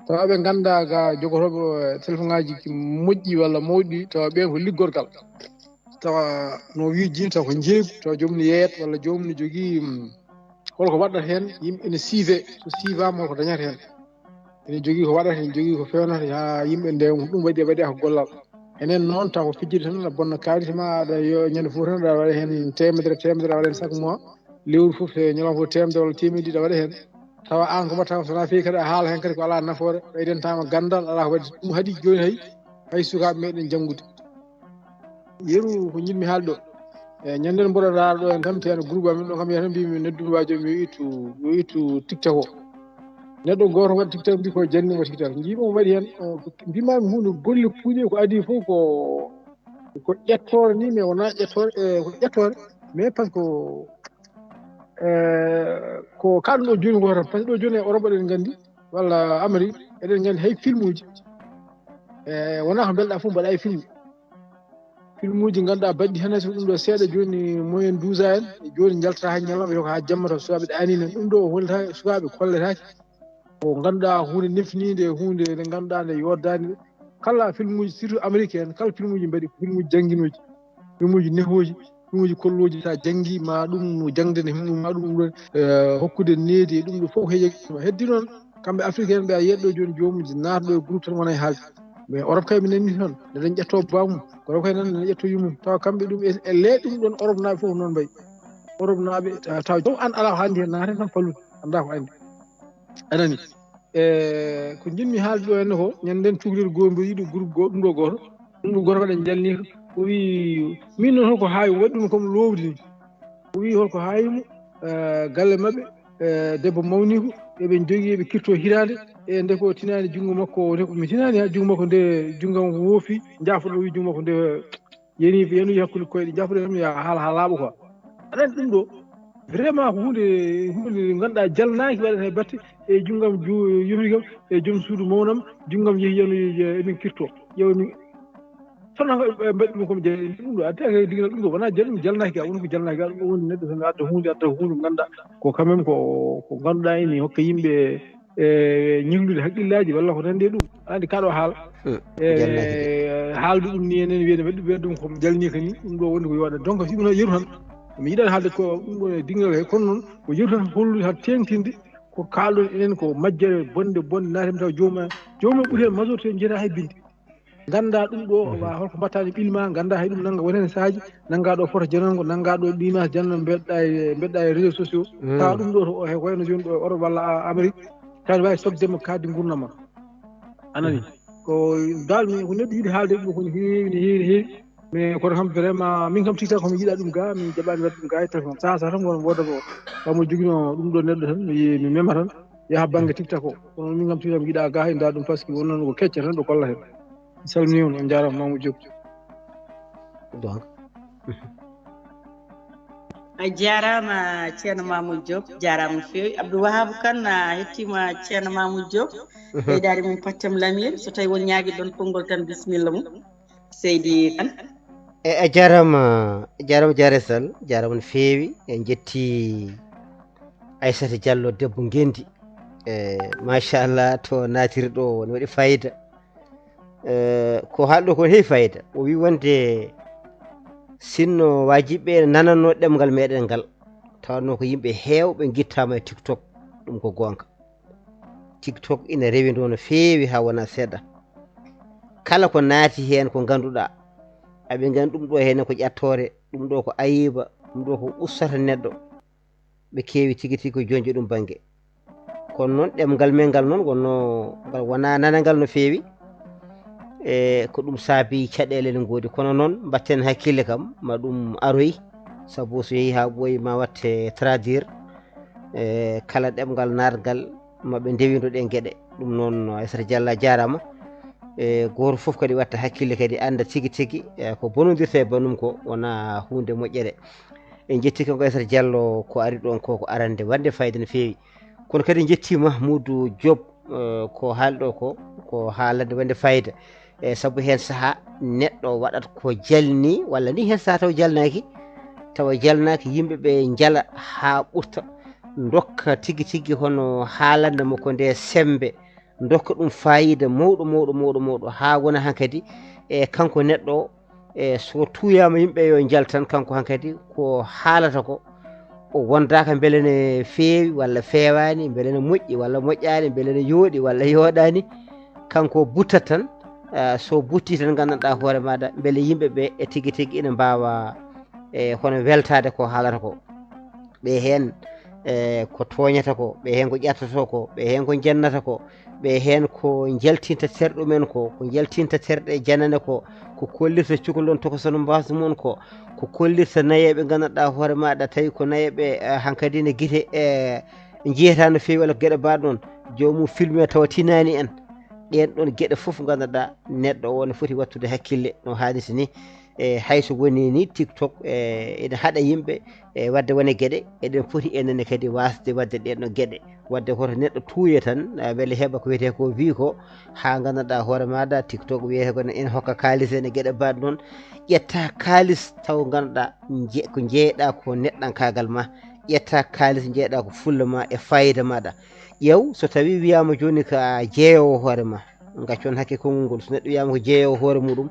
Tawa ɓe ngannda ga jogotooɓe téléphone ngaji moƴƴi walla mawɗi tawa ɓen ko liggorgal. Tawa no wii jini taw ko njeeygu tawa joomum ne yeeyat walla joomum ne jogii holko waɗata heen yimɓe ne siive, so siivaama holko dañata heen. Ene jogii ko waɗata, ene jogii ko feewnata, haa yimɓe nde ɗum waɗi waɗi ko gollal. Enen noon taw ko fijirde tan aɗa bonna kaalis ma, aɗa yo ñande fof tan aɗa waɗa heen teemedere teemedere, aɗa waɗa heen chaque mois, lewru fof e ñalawma fof teemedere walla teemedde ɗiɗi aɗa waɗa heen. Tawa aan ko mbaɗata ko so wonaa fii kadi a haala heen kadi ko alaa nafoore, ɓeydentaama ganndal, alaa ko waɗi. Ɗum haɗi jooni hay hay sukaaɓe meeɗen janngude. Yeru ko njiɗmi haalde ɗo, e ñande mboɗo raara ɗo en tamti heen groupe amen ɗo kam yata mbimi neɗɗo waajo mi yo ittu yo ittu TikTok o. Neɗɗo gooto waɗi TikTok mbi ko jannimo TikTok njiimi omo waɗi heen, mbimami huunde golle puuɗe ko adii fof ko ko ƴettoore ni mais wonaa ƴettoore e ko ƴettoore mais par ce que e ko kaalɗo jooni ko tan par ce que ɗo jooni e Europe eɗen nganndi walla Amérique eɗen nganndi hay filmuuji e wonaa ko mbelɗaa fof mbaɗa e filmu filmuuji ngannduɗaa baɗɗi heen hay so ɗum ɗo seeɗa jooni moyen douze a en jooni njaltata hay ñalawma yo ko haa jamma taw sukaaɓe ɗaaniino ɗum ɗo o hollata sukaaɓe kolletaake ko ngannduɗaa huunde nefniinde huunde nde ngannduɗaa nde yoddaani ɓe kala filmuuji surtout Amérique en kala filmuuji mbaɗi ko filmuuji jannginooji filmuuji nehooji ɗumuji kolluuji so a janngii ma ɗum no jaŋde ne himɗum ma ɗum ɗon hokkude needi e ɗum ɗo fof heƴe heddi noon kamɓe africain ɓe a yiyat ɗo jooni joomum naata ɗo e groupe tan wona e haalde mais Europe kay mi nani toon neɗen ƴetto bamum Europe kay nan ne ƴetto yummum tawa kamɓe ɗum e lee ɗum ɗon Europe naaɓe fof noon mbayi Europe naaɓe tawa joom an ala ko haaldi heen naata tan fallude annda ko anndi anani e ko njiɗmi haalde ɗo henne ko ñande nden cukalel goo mbiɗo yiɗi groupe goo ɗum ɗo gooto ɗum ɗo gooto waɗa jalni o wi min noon holko haawi waɗi ɗum kam lowdi ni o wi holko haawi mo galle maɓɓe e debbo mawniiko, eɓe njogii, eɓe kirto hitaande, e nde ko tinaani junngo makko, o, nde ko mi tinaani ha junngo makko nde, junngo am woofi, njaafoɗo wi junngo makko nde, yeni, yeni hakkunde koyɗe, njaafoɗo tan ya haala ha laaɓa quoi. Aɗa anndi ɗum ɗo, vraiment ko huunde, huunde nde ngannduɗaa jalnaaki waɗata e batte, e junngo am ju-, yumri kam, e joom suudu mawnam, junngo am yehi yano, emin kirto. Ƴeewa min, kono ko ɓe mbaɗi ɗum ko mi jaabi ɗum ɗo, adda kay ligginal ɗum ɗo, wonaa jal-, ɗum jalnaaki ga, woni ko jalnaaki ga, ɗum ɗo woni neɗɗo tan adda huunde, adda huunde ngannduɗaa ko quand même ko, ko ngannduɗaa ene hokka yimɓe, e, ñiŋlude hakkillaaji walla ko nanndi e ɗum. Aɗa anndi kaɗo haal. Hmm, e, jalnaaki ga. Haaldu ɗum ni enen wiyde mbaɗi ɗum, wiyde ɗum ko mi jalnii ka ni, ɗum ɗo woni ko yooɗa. Donc, si ɗum yeru tan, mi yiɗaani haalde ko ɗum ɗo e dingal he, kono noon ko yeru tan hollude tan teeŋtinde ko kaalɗon enen ko majjere bonde, bonde naati mi taw joomum, joomum ɓuri heen majorité jeeya hay binde. Nganndaa ɗum ɗo, wa holko mbaɗtaa e ɓiy ma, nganndaa hay ɗum nannga woni heen saaji, nanngaa ɗo foto janango, nanngaa ɗo ɗimaas janano mbeɗa e, mbeɗa e réseaux sociaux. Mm. Tawa ɗum ɗo to, he ko wayno jooni ɗo e Europe walla a-, Amérique, tawa ne waawi sokde mo kaadi ngurndan ma. A nani? Ko dal mi ko neɗɗo yiɗi haalde ɗum ko no heewi, no heewi, no heewi. Mais kono kam vraiment, min kam TikTok ko mi yiɗaa ɗum ga, mi jaɓaani waɗde ɗum ga e téléphone. Saaha saaha tan won wooda ko, taw mo joginoo ɗum ɗo neɗɗo tan, mi, mi mema tan, yaha bannge TikTok o. Kono min kam TikTok mi yiɗaa ga, e ndaa ɗum parce que wonno ko kecce tan ɗo kolla heen. Mi salminii on, on njaaraama, Mamoudou Diop. Donc. A jaaraama, Ceerno Mamoudou Diop, jaaraama no feewi. Abdou Wahab Kane, a hettiima Ceerno Mamoudou Diop. Mhm. Ɓeydaade mum Pattam Lamir, so tawii won ñaagiiɗo ɗoon konngol tan, bisimilla mum. Seydi Kane. E, a jaaraama, a jaaraama Diarra Sall, jaaraama no feewi. En njetti Aissata Diallo, debbo ngenndi. E, machallah, to naatiri ɗo, ne waɗi fayida. E, ko haalɗo ko heewi fayida. O wi wonde sinno waajibɓe nananno ɗemngal meɗen ngal, tawanno ko yimɓe heewɓe ngittaama e TikTok. Ɗum ko goonga. TikTok ina rewi ɗo no feewi haa wona seeɗa. Kala ko naati heen ko ngannduɗaa, aɓe nganndi ɗum ɗo heen ko ƴattoore, ɗum ɗo ko ayiba, ɗum ɗo ko ustata neɗɗo. Ɓe keewi tigi tigi ko joñde ɗum bannge. Kono noon ɗemngal men ngal noon wonno ngal wonaa nanangal no feewi. E ko ɗum saabi caɗeele ne ngoodi. Kono noon mbatten hakkille kam, ma ɗum aroy, sabu so yehi haa ɓooyi ma watte traduire. E kala ɗemngal naatngal, ma ɓe ndewindo ɗeen geɗe. Ɗum noon, Aissata Diallo a jaaraama. E gooto fof kadi watta hakkille kadi annda tigi tigi, e ko bonondirta e banndum ko wonaa huunde moƴƴere. En njetti kanko Aissata Diallo ko ari ɗoon ko, ko arande waɗde fayida no feewi. Kono kadi en njetti Mahmoudou Diop, eh, ko haali ɗo ko, ko haalande waɗde fayida. E sabu heen sahaa neɗɗo waɗat ko jalni, walla ni heen sahaa taw jalnaaki, tawa jalnaaki, yimɓe ɓe njala haa ɓurta, ndokka tigi tigi hono haalande mo ko nde semmbe, ndokka ɗum faayiida mawɗo, mawɗo, mawɗo, mawɗo, haa wona hankadi e kanko neɗɗo o, e so tuuyaama yimɓe yo njal tan, kanko hankadi ko haalata ko, o wondaaka mbele ne feewi walla feewaani, mbele ne moƴƴi walla moƴƴaani, mbele ne yooɗi walla yooɗaani, kanko o buttat tan, eh, so buttii tan nganndanɗaa hoore maaɗa mbele yimɓe ɓe e tigi tigi ina mbaawa, e hono weltaade ko haalata ko. Ɓe heen, e ko tooñata ko, ɓe heen ko ƴattotoo ko, ɓe heen ko njennata ko, ɓe heen ko njaltinta terɗe mum en ko, ko njaltinta terɗe janane ko, ko kollirta cukalel on tokosono mbaasnu mum on ko, ko kollirta nayeeɓe nganndanɗaa hoore maaɗa tawi ko nayeeɓe, eh, hankadi ne gite, eh, njeyataa no feewi walla ko geɗe mbaɗ noon, joomum filme tawa tinaani en. Ɗeen ɗoon geɗe fof nganndanɗaa neɗɗo o ne foti waɗtude hakkille no haanirta ni. E hay so woni ni TikTok, e ene haɗa yimɓe, e waɗde wone geɗe, eɗen foti enenne kadi waasde waɗde ɗeen ɗoon geɗe. Waɗde hoto neɗɗo tuuya tan, a, mbele heɓa ko wiyetee ko vue ko, haa nganndanɗaa hoore maaɗa TikTok wiyetee ko ene hokka kaalis ene geɗe mbaɗ noon. Ƴetta kaalis taw ngannduɗaa nje-, ko njeeyɗaa ko neɗɗankaagal ma. Ƴetta kaalis njeeyɗaa ko fulla ma e faayiida maaɗa. Ƴeew, so tawii wiyaama jooni ko a jeeyoowo hoore ma, gaccon hakke konngol ngol. So neɗɗo wiyaama ko jeeyoowo hoore muɗum,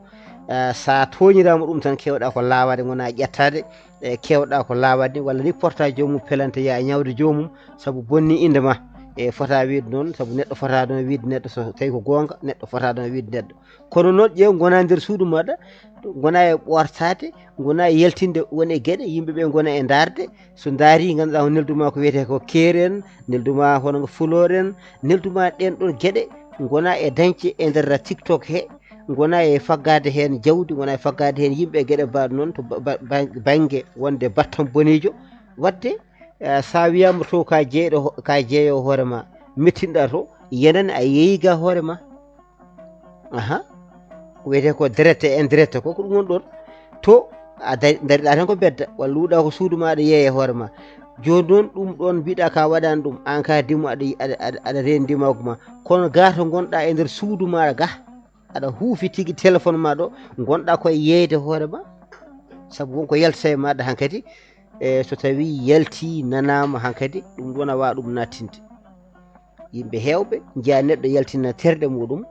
eh, so a tooñiraama ɗum tan, keewɗaa ko laawaade, ngonaa ƴettaade, eh, keewɗaa ko laawaade, walla ni porta joomum pelante, yaa ñaawde joomum, sabu bonni innde ma. E fota wiide noon, sabu neɗɗo fota ɗoon wiide neɗɗo, so tawii ko goonga, neɗɗo fota ɗoon wiide neɗɗo. Kono noon, ƴeew, ngonaa nder suudu maaɗa, ngonaa e ɓoortaade, ngonaa e yaltinde won e geɗe, yimɓe ɓe ngona e ndaarde, so ndaari, ngannduɗaa ko neldu ma ko wiyetee ko keeri en, neldu ma hono ngo fuloor en, neldu ma ɗeen ɗoon geɗe, ngona e dañde e nder TikTok he, ngona e faggaade heen jawdi, ngona e faggaade heen yimɓe e geɗe mbaɗ noon to ba-, ba-, ba-, bannge wonde battam boniijo. Waɗde, Eh, sa wiyama to ka jeeyɗo, ka jeeyo hoore ma, mettinɗa to, yenani a yeeyi ga hoore ma. Aha. Ko wiyete ko direct e indirect ko, ko ɗum woni ɗon. To a dari- dariɗa tan ko bedda, walla luuɗa ko suudu ma, aɗa yeeya hoore ma. Joni noon ɗum ɗon mbiɗa ka waɗani ɗum, an ka dimo aɗa, aɗa, aɗa, aɗa reeni dimawko ma. Kono ga to gonɗa e nder suudu ma ga, aɗa huufi tigi téléphone ma ɗo, gonɗa koye yeeyde hoore ma. Sabu wonko yaltata e maɗa hankadi, e so tawi yalti nanama hankadi, ɗum ɗon a wawa ɗum nattinde. Yimɓe heewɓe njiya neɗɗo yaltina terɗe muɗum,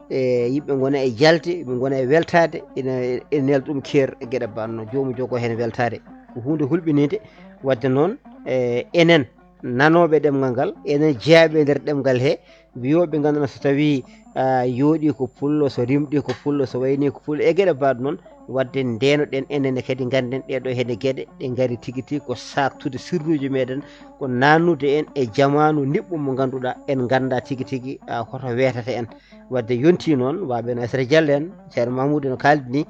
e yimɓe gona e jalde, yimɓe gona e weltade, ina, ina nela ɗum keer e geɗe banno, joomu jogo heen weltade. Ko huunde hulɓininde, wadde noon, e enen nanooɓe ɗemngal ngal, enen jeyaaɓe e nder ɗemngal he, wiyooɓe ngannduɗaa so tawii, a, yooɗii ko pullo, so rimɗii ko pullo, so waynii ko pullo, e geɗe mbaɗ noon, wadde ndeenoɗen enen ne kadi, ngannden ɗee ɗoo heen geɗe, ɗe ngari tigi tigi ko saaktude sirruuji meɗen, ko naannude en e jamaanu niɓɓo mo ngannduɗaa en nganndaa tigi tigi, a, hoto weetata en. Wadde yontii noon, waaɓe no Aissata Diallo en, Ceerno Mahmoud no kaaldi ni,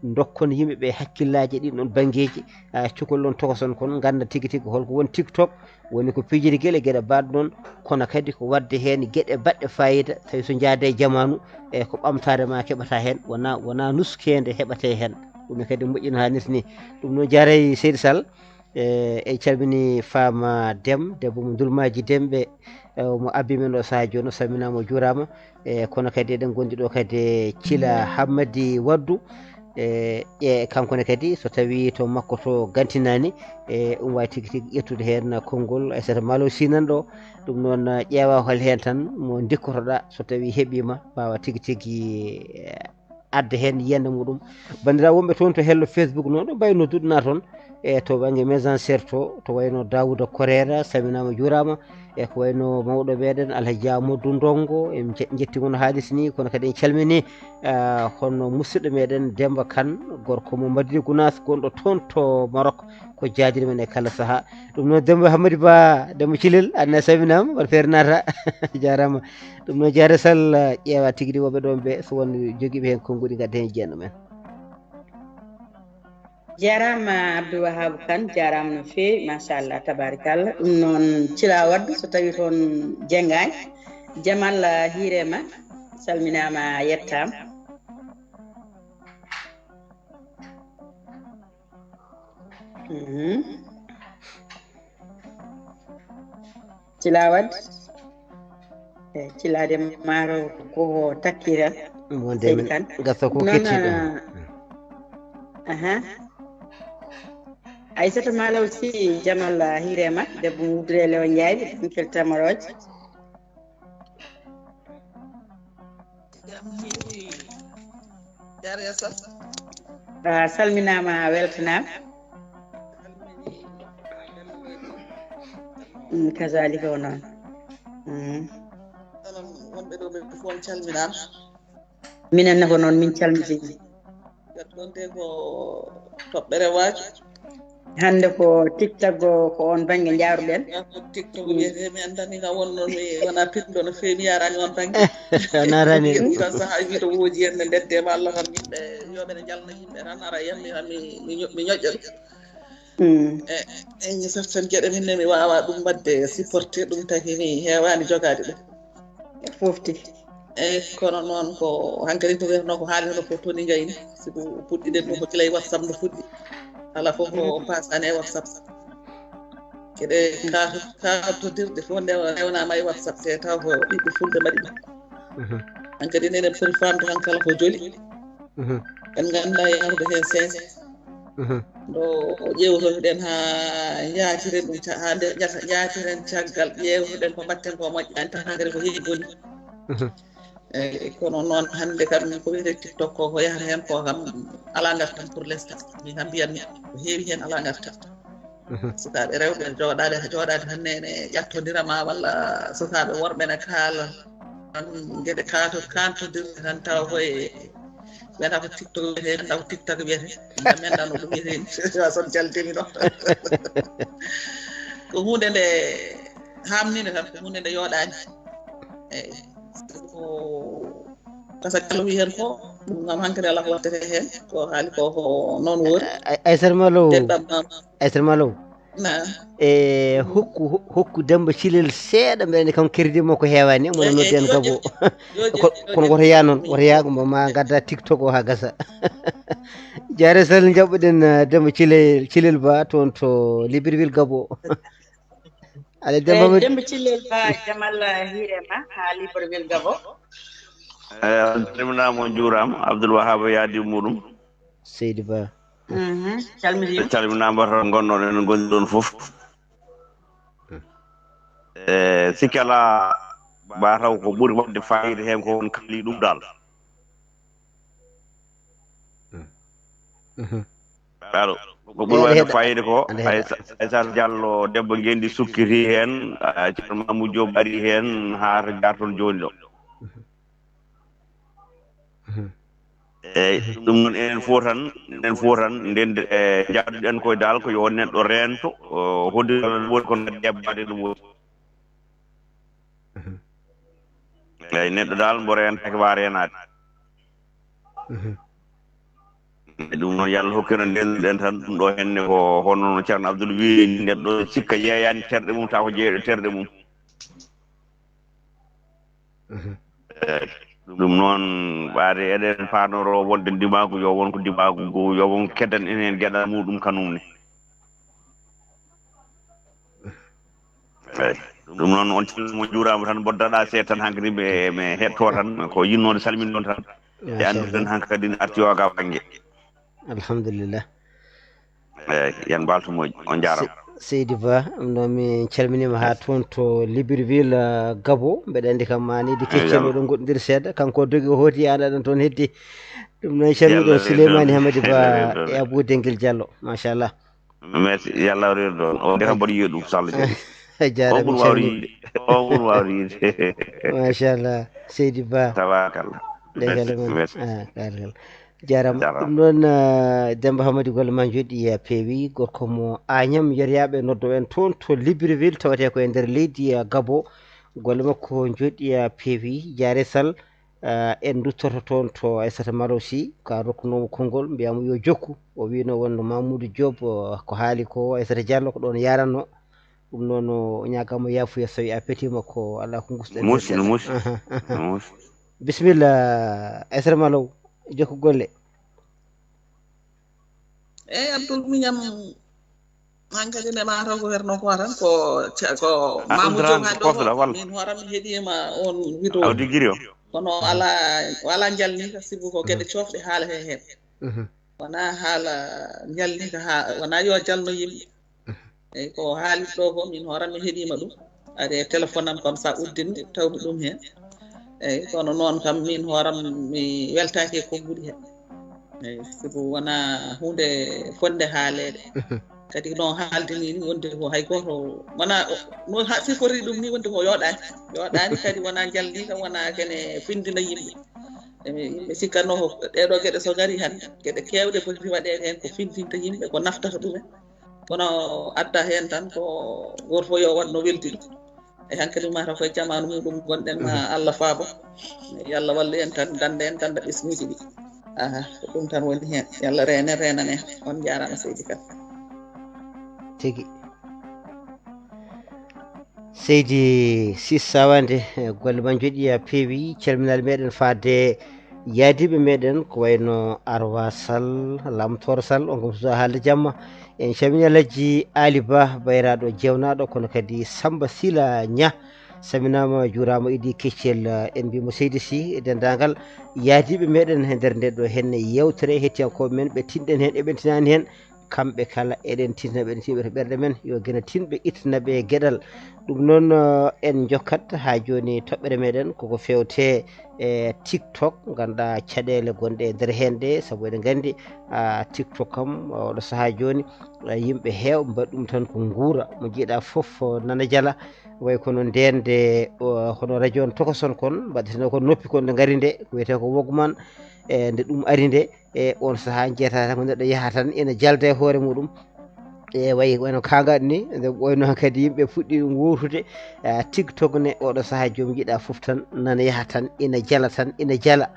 ndokkon yimɓe ɓe hakkillaaji ɗin ɗon banngeeji, a, cukalon tokoson kon, ngannda tigi tigi holko woni TikTok, woni ko pijirgel e geɗe mbaɗ noon, kono kadi ko wadde heen geɗe baɗɗe fayida, tawi so njaade e jamaanu, e ko ɓamtaare ma keɓata heen, wona, wona nuskeende heɓate heen. Ɗum ne kadi moƴƴino haa nisi ni. Ɗum noon jaaray Seydi Sall, e, en calmini Fama Dem, debbo mo Ndulmaaji Demɓe, e, mo abbi men o sahaa jooni, o salminaama, o juuraama. E, kono kadi eɗen ngondi ɗo kadi e Cila Hammadi Waddu, e, e kanko ne kadi so tawi to makko to gantinaani, e, ɗum wawi tigi tigi ƴettude heen konngol Aissata Malo Sy nan ɗo. Ɗum noon, ƴeewa hol heen tan mo ndikkotoɗa, so tawi heɓima, mbawa tigi tigi, e, adda heen yiyannde muɗum. Banndiraaɓe wonɓe toon to hello Facebook noon, ɗo mbayno duɗna toon, e to bannge Mésenger to, to wayno Daouda Koreera, salminaama, juuraama, e ko wayno mawɗo meɗen Alhaji Amadou Ndongo, en nje-, njetti mo no haalis ni, kono kadi en calmini, ah, hono musidɗo meɗen Demba Kane, gorko mo Madina Gounass, gonɗo toon to Maroc, ko jaadiri men e kala saha. Ɗum noon Demba Hammadi Ba, Demba Cilel, an ne salminaama, mbaɗa feere naata, jaaraama. Ɗum noon Jaare Sall, ƴeewa tigi ɗi woɓɓe ɗoon ɓe, so won jogiiɓe heen konnguɗi, ngadda heen jeenɗo men. Jarama Abdou Wahab Kane, jarama no feewi, machallah, tabarikalla. Ɗum noon Cila Waddu, so tawi toon jengani, Jamal, ah, Hirema, salminama, yettama. Mhm. Cila Waddu. E cilade maaro ko takkira. Wonde Seydi min Kane. Gasa ko Noon, kettiɗo. Ah, aha. Aissata Malaw Sy, Jamal, ah, Hirema, debbo Wudre Lewo Ndiaye, ɗum keltamorooje. Jam hiiri. Jare Sall. A salminaama, a weltanaama. Mm, kazaalika o noon. Mm. Salam wonɓe ɗo ɓe fof on calminaama. Minen ne ko noon min calmitii. Ɗon de ko toɓɓere waaju. Hannde ko TikTok o, ko on bannge njaaruɗen. Yaa ko TikTok wiyetee, mi anndaa ni nga wonno mi wona pirɗo no feewi, mi yaaraani on bannge. A naaraani. Ɗum kam sahaa wiide wooji en ne ndedde ma Allah kam yimɓe yooɓe ne njalna yimɓe tan ara yammi mi, mi, mi ño-, mi ñoƴƴa ɗum. Mm. E, e, e, certaines geɗe min ne mi waawa ɗum waɗde supporter ɗum tagi mi heewaani jogaade ɗum. Fofti. Eyi, kono noon ko hankadi ko wiyatnoo ko haalino ko toni ngayni, sibu puɗɗiɗen ɗum ko gila e WhatsApp no fuɗɗi. Kala fof ko paasani e WhatsApp. Keɗe ka-, kaartodirɗe fof nde rewnaama e WhatsApp, te taw ko ɓiɓɓe fulɓe mbaɗi ɗum. Mhm. Hankadi enen poti faamde han kala ko joli. Mhm. En nganndaa yahrude heen seeɗa. Mhm. Ɗo ƴeewtotoɗen haa njaatiren ɗum ca-, haa nde ƴata-, njaatiren caggal, ƴeewtoɗen ko mbaɗten ko moƴƴaani, tan hankadi ko heewi boni. Mhm. Eyi, kono noon hannde kam ko wiyetee TikTok ko, ko yahata heen ko kam alaa ngartam pour l'instant. Min kam mbiyatmi ko heewi heen alaa ngartam. Mhm. Sukaaɓe rewɓe jooɗaade, jooɗaade tan ne, ne ƴattondira ma walla sukaaɓe worɓe ne kaala tan geɗe kaato-, kaantodirɗe tan tawa koye wiyata ko TikTok wiyetee, anndaa ko TikTok wiyetee. Min kam mi anndaa no ɗum wiyetee ni. Wa son jaltimi ɗo. Ko huunde nde haamninde tan, ko huunde nde yooɗaani. Eyi. Ko kasa kala wi heen ko, ɗum kam hankadi alaa ko waɗtete heen. Ko haali ko, ko noon woori. Ay-, Aysata Malo. Deɗɗam ma. Aysata Malo. E hokku hokku Demba Cilel seeɗa, mbeɗa andi kam crédit makko heewani, mo noddi en Gabo. Kono woto yaa noon, woto yaa ko ma ngadda TikTok o haa gasa. Jaare sal, njaɓɓuɗen Demba Cilel, Cilel Ba toon to Libreville Gabo. Ala Demba Madi. Demba Cilel Ba, Jamal Hirema haa Libreville Gabo. Eyi, on calminaama, on njuuraama. Abdoul Wahab yaadi muɗum. Seydi Ba. Calminii. Calminaama, tan ngonnoɗen, en ngondi ɗon fof. E sikki alaa, mataw ko ɓuri waɗde faayiida heen ko on kaali ɗum dal. Alo, ko ɓuri waɗde faayiida ko Aysata Diallo, debbo ngenndi sukkiti heen, Ceerno Mamoudou Diop ari heen, haa to njaarton jooni ɗo. Eyi, ɗum noon enen fof tan, enen fof tan nden, e, njaaduɗen koye dal ko yo neɗɗo reento, o, hoddira ɗum woni ko ngaddi e baade ɗum woni. Eyi, neɗɗo dal mbo reentake wa reenaade. Eyi, ɗum noon yo Allah hokkira nden, ɗen tan ɗum ɗo henne ko hono no Ceerno Abdoul wiiri ni, neɗɗo sikka yeeyani terɗe mum taw ko jeeyɗo terɗe mum. Eyi, ɗum noon, ɓaade eɗen paanoro wonde ndimaagu yo won ko ndimaagu ngu, yo won keddan en heen geɗal muɗum kanum ne. Eyi, ɗum noon on calmo juuraama tan, mboddaɗa seeɗa tan hankadi ɓe, ɓe heɗto tan, ko yinnoode salmin ɗon tan. Ɓe anndu tan hankadi ne arti o ga bannge. Alhamdulillah. Eyi, yan mbaltu moƴƴi, on njaarama. Seydi Ba, ɗum noon min calminiima haa toon to Libreville, uh, Gabo. Mbeɗa anndi kam ma ni di keccel oɗon ngoɗndiri seeɗa. Kanko dogi o hooti, an aɗan toon heddi. Ɗum noon calmiɗon Souleymani Hamadi Ba e Abou Dengel Diallo. Machallah. Merci. Yo Allah reer ɗon. O de kam mbaɗi yiɗum, so Allah jaɓi. A jaaraama, on ɓuri waawde yiide. On ɓuri waawde yiide. Machallah. Seydi Ba. Tabarakalla. Merci, merci. Ah, tabarakalla. Jaaraama. Jaaraama. Ɗum noon, ah, Demba Hamadi, golle ma njooɗi, ah, peewi. Gorko mo Agnam, yeriyaaɓe noddo en toon to Libreville, tawetee ko e nder leydi, ah, Gabo. Golle makko njooɗi, ah, peewi. Jaare sal, ah, en nduttoto toon to Aissata Malo Sy, ka rokkunoomo konngol, mbiyaamo yo jokku. O wiino wonno Mamoudou Diop, ah, ko haali ko, Aissata Diallo ko ɗoon yaranno. Ɗum noon o ñaagaama yaafuya so tawi a petiima ko alaa ko ngustoɗen. Musi, no musi. Aha, aha. No musi. Bisimilla, Aissata Malo, jokku golle. Eyi, Abdoul Mignam, hankadi ne mataw ko herno ko tan, ko, ko Mamoudou Diop haalɗo ko, min hooram mi heɗima on vidéo. Awdi giri o. Kono ala, wala jalni ka, sibu ko geɗe coofɗe haalete heen. Mhm. Wona haala jalni ka, ha, wona yo jalno yimɓe. Mhm. Eyi, ko haalit ɗo ko, min hooram mi heɗima ɗum. Ari e téléphone am, comme ça uddini, tawmi ɗum heen. Eyi, kono noon kam, min hooram mi weltaki e konguɗi heen. Eyi, sibu wona huunde fonde haaleede. Mhm. Kadi no haaldini ni, wonde ko hay gooto, wona no ha-, sifori ɗum ni, wonde ko yooɗaani. Yooɗaani kadi wona jalni kam, wona kene findina yimɓe. Eyi, yimɓe cikkanno ko ɗeɗo geɗe so ngari tan, geɗe keewɗe poti waɗeede heen ko findinta yimɓe, ko naftata ɗumen. Kono adda heen tan ko gooto fof yo waɗ no weldi ɗum. E hankadi mataw koye jamaanu muɗum gonɗen, ma Allah faabo. Yo Allah wallu en tan, ganda en, ganda ɓesnuuji ɗi. Aha, ko ɗum tan woni heen. Yo Allah reenen, reenan en. On njaaraama, Seydi Kane. Tigi. Seydi Sis Sawande, eh, golle ma njooɗi, a peewi. Calminaali meɗen faade yaadiiɓe meɗen ko wayno Arwa Sall, Lamtoor Sall, on kam suusa haalde jamma. En calmini Alhaji Ali Ba, bayraaɗo jeewnaaɗo, kono kadi Samba Sila Ña, salminaama, juuraama, idii keccel, eh, en mbiimo seydi Sy, e denndaangal yaadiiɓe meɗen he nder nde ɗo henne yeewtere, hettiyankooɓe men, ɓe tinɗen heen, eɓe tinaani heen, kamɓe kala eɗen tinna ɓe, eɗen tiiɓe to ɓerɗe men, yo geno tinɓe ittana ɓe geɗal. Ɗum noon, eh, en njokkat haa jooni toɓɓere meɗen, koko feewte e TikTok, ngannduɗaa caɗeele gonɗe e nder heen ɗe, sabu eɗen nganndi, ah, TikTok kam, oɗo sahaa jooni, ah, yimɓe heew mbaɗi ɗum tan ko nguura, mo njiiɗaa fof, oh, nana jala, way kono ndeen nde, oh, hono radio on tokoson kon, mbaɗeteno ko noppi kon nde ngari nde, ko wiyetee ko Walkman, e nde ɗum ari nde, e on sahaa jeetaa tan ko neɗɗo yaha tan ina jalda e hoore muɗum. E wayi wayno kaagaɗo ni, nde wayno kadi yimɓe puɗɗi ɗum wowtude, eh, TikTok ne, oɗo sahaa joom jiɗa fof tan nana yaha tan, ina jala tan, ina jala.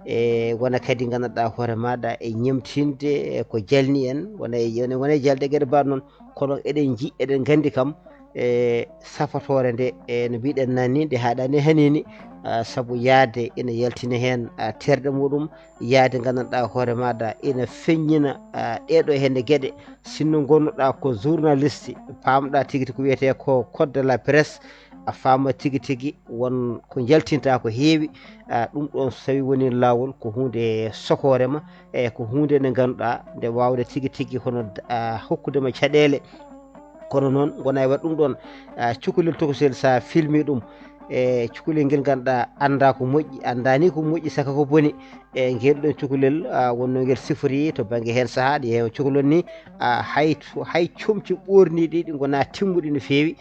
E wona kadi ngannduɗaa hoore maɗa e ñemtinde, e ko jalni en, wona e, wona e jalde geɗe mbaɗ noon. kono eɗen nji eɗen nganndi kam e safatoore nde e no mbiɗen nani nde haɗani hanini, sabu yaade ina yaltina heen terɗe muɗum, yaade nganndanɗaa hoore maɗa ina feññina ɗeɗo hende geɗe. Sinno ngonnoɗa ko journaliste, pamɗa tigi tigi ko wiyete ko code de la presse, a faama tigi tigi won ko jaltinta ko heewi. Ɗum ɗon so tawi woni laawol ko hunde sokoore ma, e ko hunde nde ngannduɗa nde wawde tigi tigi hono hokkudema caɗele. Kono noon gona e waɗ ɗum ɗon cukalel tokosel sa filmi ɗum, e cukalel ngel ngannduɗa annda ko moƴƴi, anndani ko moƴƴi saka ko boni. E ngel ɗon cukalel wonno ngel sifori to bannge heen sahaa ɗi heewa cukalon ni, hay hay comci ɓoorniɗi ɗi gona timmuɗi no feewi.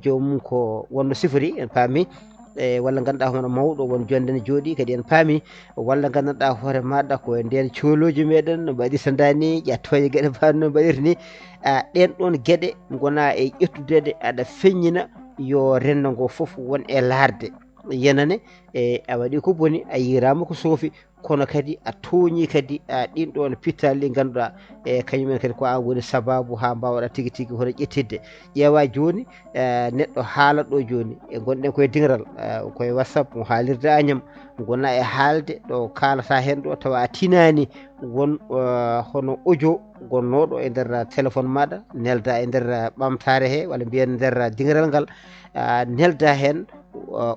Joomum ko wonno sifori en paami, e walla ngannduɗa hono mawɗo won jonde ne jooɗi kadi en paami, walla nganndanɗa hoore maɗa ko e nden coolooji meɗen no mbaɗirta ndani ƴattoje geɗe mbaɗa no mbaɗirta ni. Ɗen ɗon geɗe gona e ƴettude ɗe aɗa feññina yo rendo ngo fof won e laarde yenane. E a waɗi ko boni, a yirama ko soofi, kono kadi a tooñi kadi ɗin ɗon pittaali ɗi ngannduɗa e kañumen kadi ko an woni sababu ha mbawɗa tigi tigi hoto ƴettidde. Ƴeewa joni neɗɗo haala ɗo joni e gonɗen koye diŋral, koye WhatsApp mo haalirde añam, gona e haalde ɗo kaalata hen ɗo tawa a tinani won hono audio gonnoɗo e nder téléphone maɗa, nelda e nder ɓamtare he walla mbiyen nder diŋral ngal, nelda hen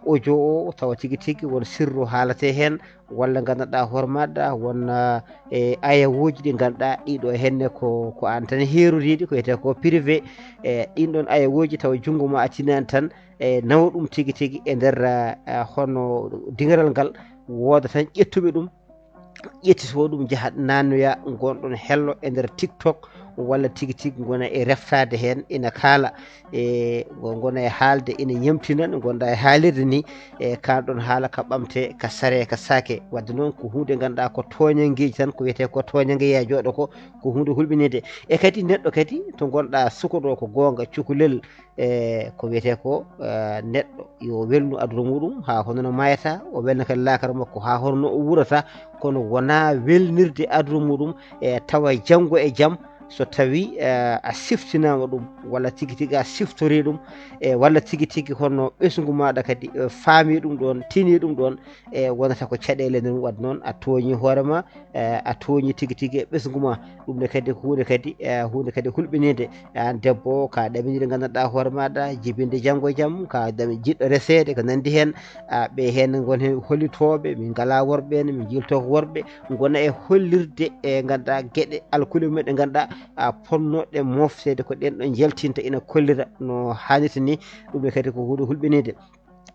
audio o tawa tigi tigi won sirru haalate hen, walla nganndanɗa hoore maɗa won e ayawooji ɗi ngannduɗa ɗiɗo henne ko ko an tan heeroriɗi ko wiyete ko privé. E ɗin ɗon ayawooji tawa junngo ma a tinani tan e nawa ɗum tigi tigi e nder hono diŋral ngal, wooda tan ƴettuɓe ɗum, ƴettito ɗum jaha nannoya ngonɗon hello e nder TikTok, walla tigi tigi gona e reftaade heen ina kaala e gona e haalde ina ñamtina no ngonɗa e haalirde ni. E kalɗon haala ka ɓamte ka sare ka sake wadde noon ko hunde ngannduɗa ko tooñangeji tan ko wiyete ko tooñangeya jooɗo ko, ko hunde hulɓinide. E kadi neɗɗo kadi to ngonɗa sukoɗo ko goonga cukalel e ko wiyete ko neɗɗo yo welnu aduna muɗum ha hono no mayata, o welna kadi laakara makko ha hono no o wurata, kono wona welnirde aduna muɗum e tawa janngo e jam so tawi a siftinama ɗum walla tigi tigi a siftori ɗum e walla tigi tigi hono ɓesngu maɗa kadi faami ɗum ɗon tini ɗum ɗon e wonata ko caɗele nden waɗ noon a tooñi hoore ma, a tooñi tigi tigi e ɓesngu ma. Ɗum ne kadi ko hunde kadi hunde kadi hulɓinide. An debbo ka ɗaminide nganndanɗa hoore maɗa jibinde janngo e jam ka ɗami jiɗɗo reseede ko nandi heen. Ɓe heen gon heen hollitooɓe min ngala worɓe ne min jilto ko worɓe gona e hollirde e ngannduɗa geɗe alkule mumen ɗe ngannduɗa ponnoɗe mofteede ko ɗen ɗo jaltinta ina kollira no hannirta ni. Ɗum ne kadi ko hunde hulɓinide.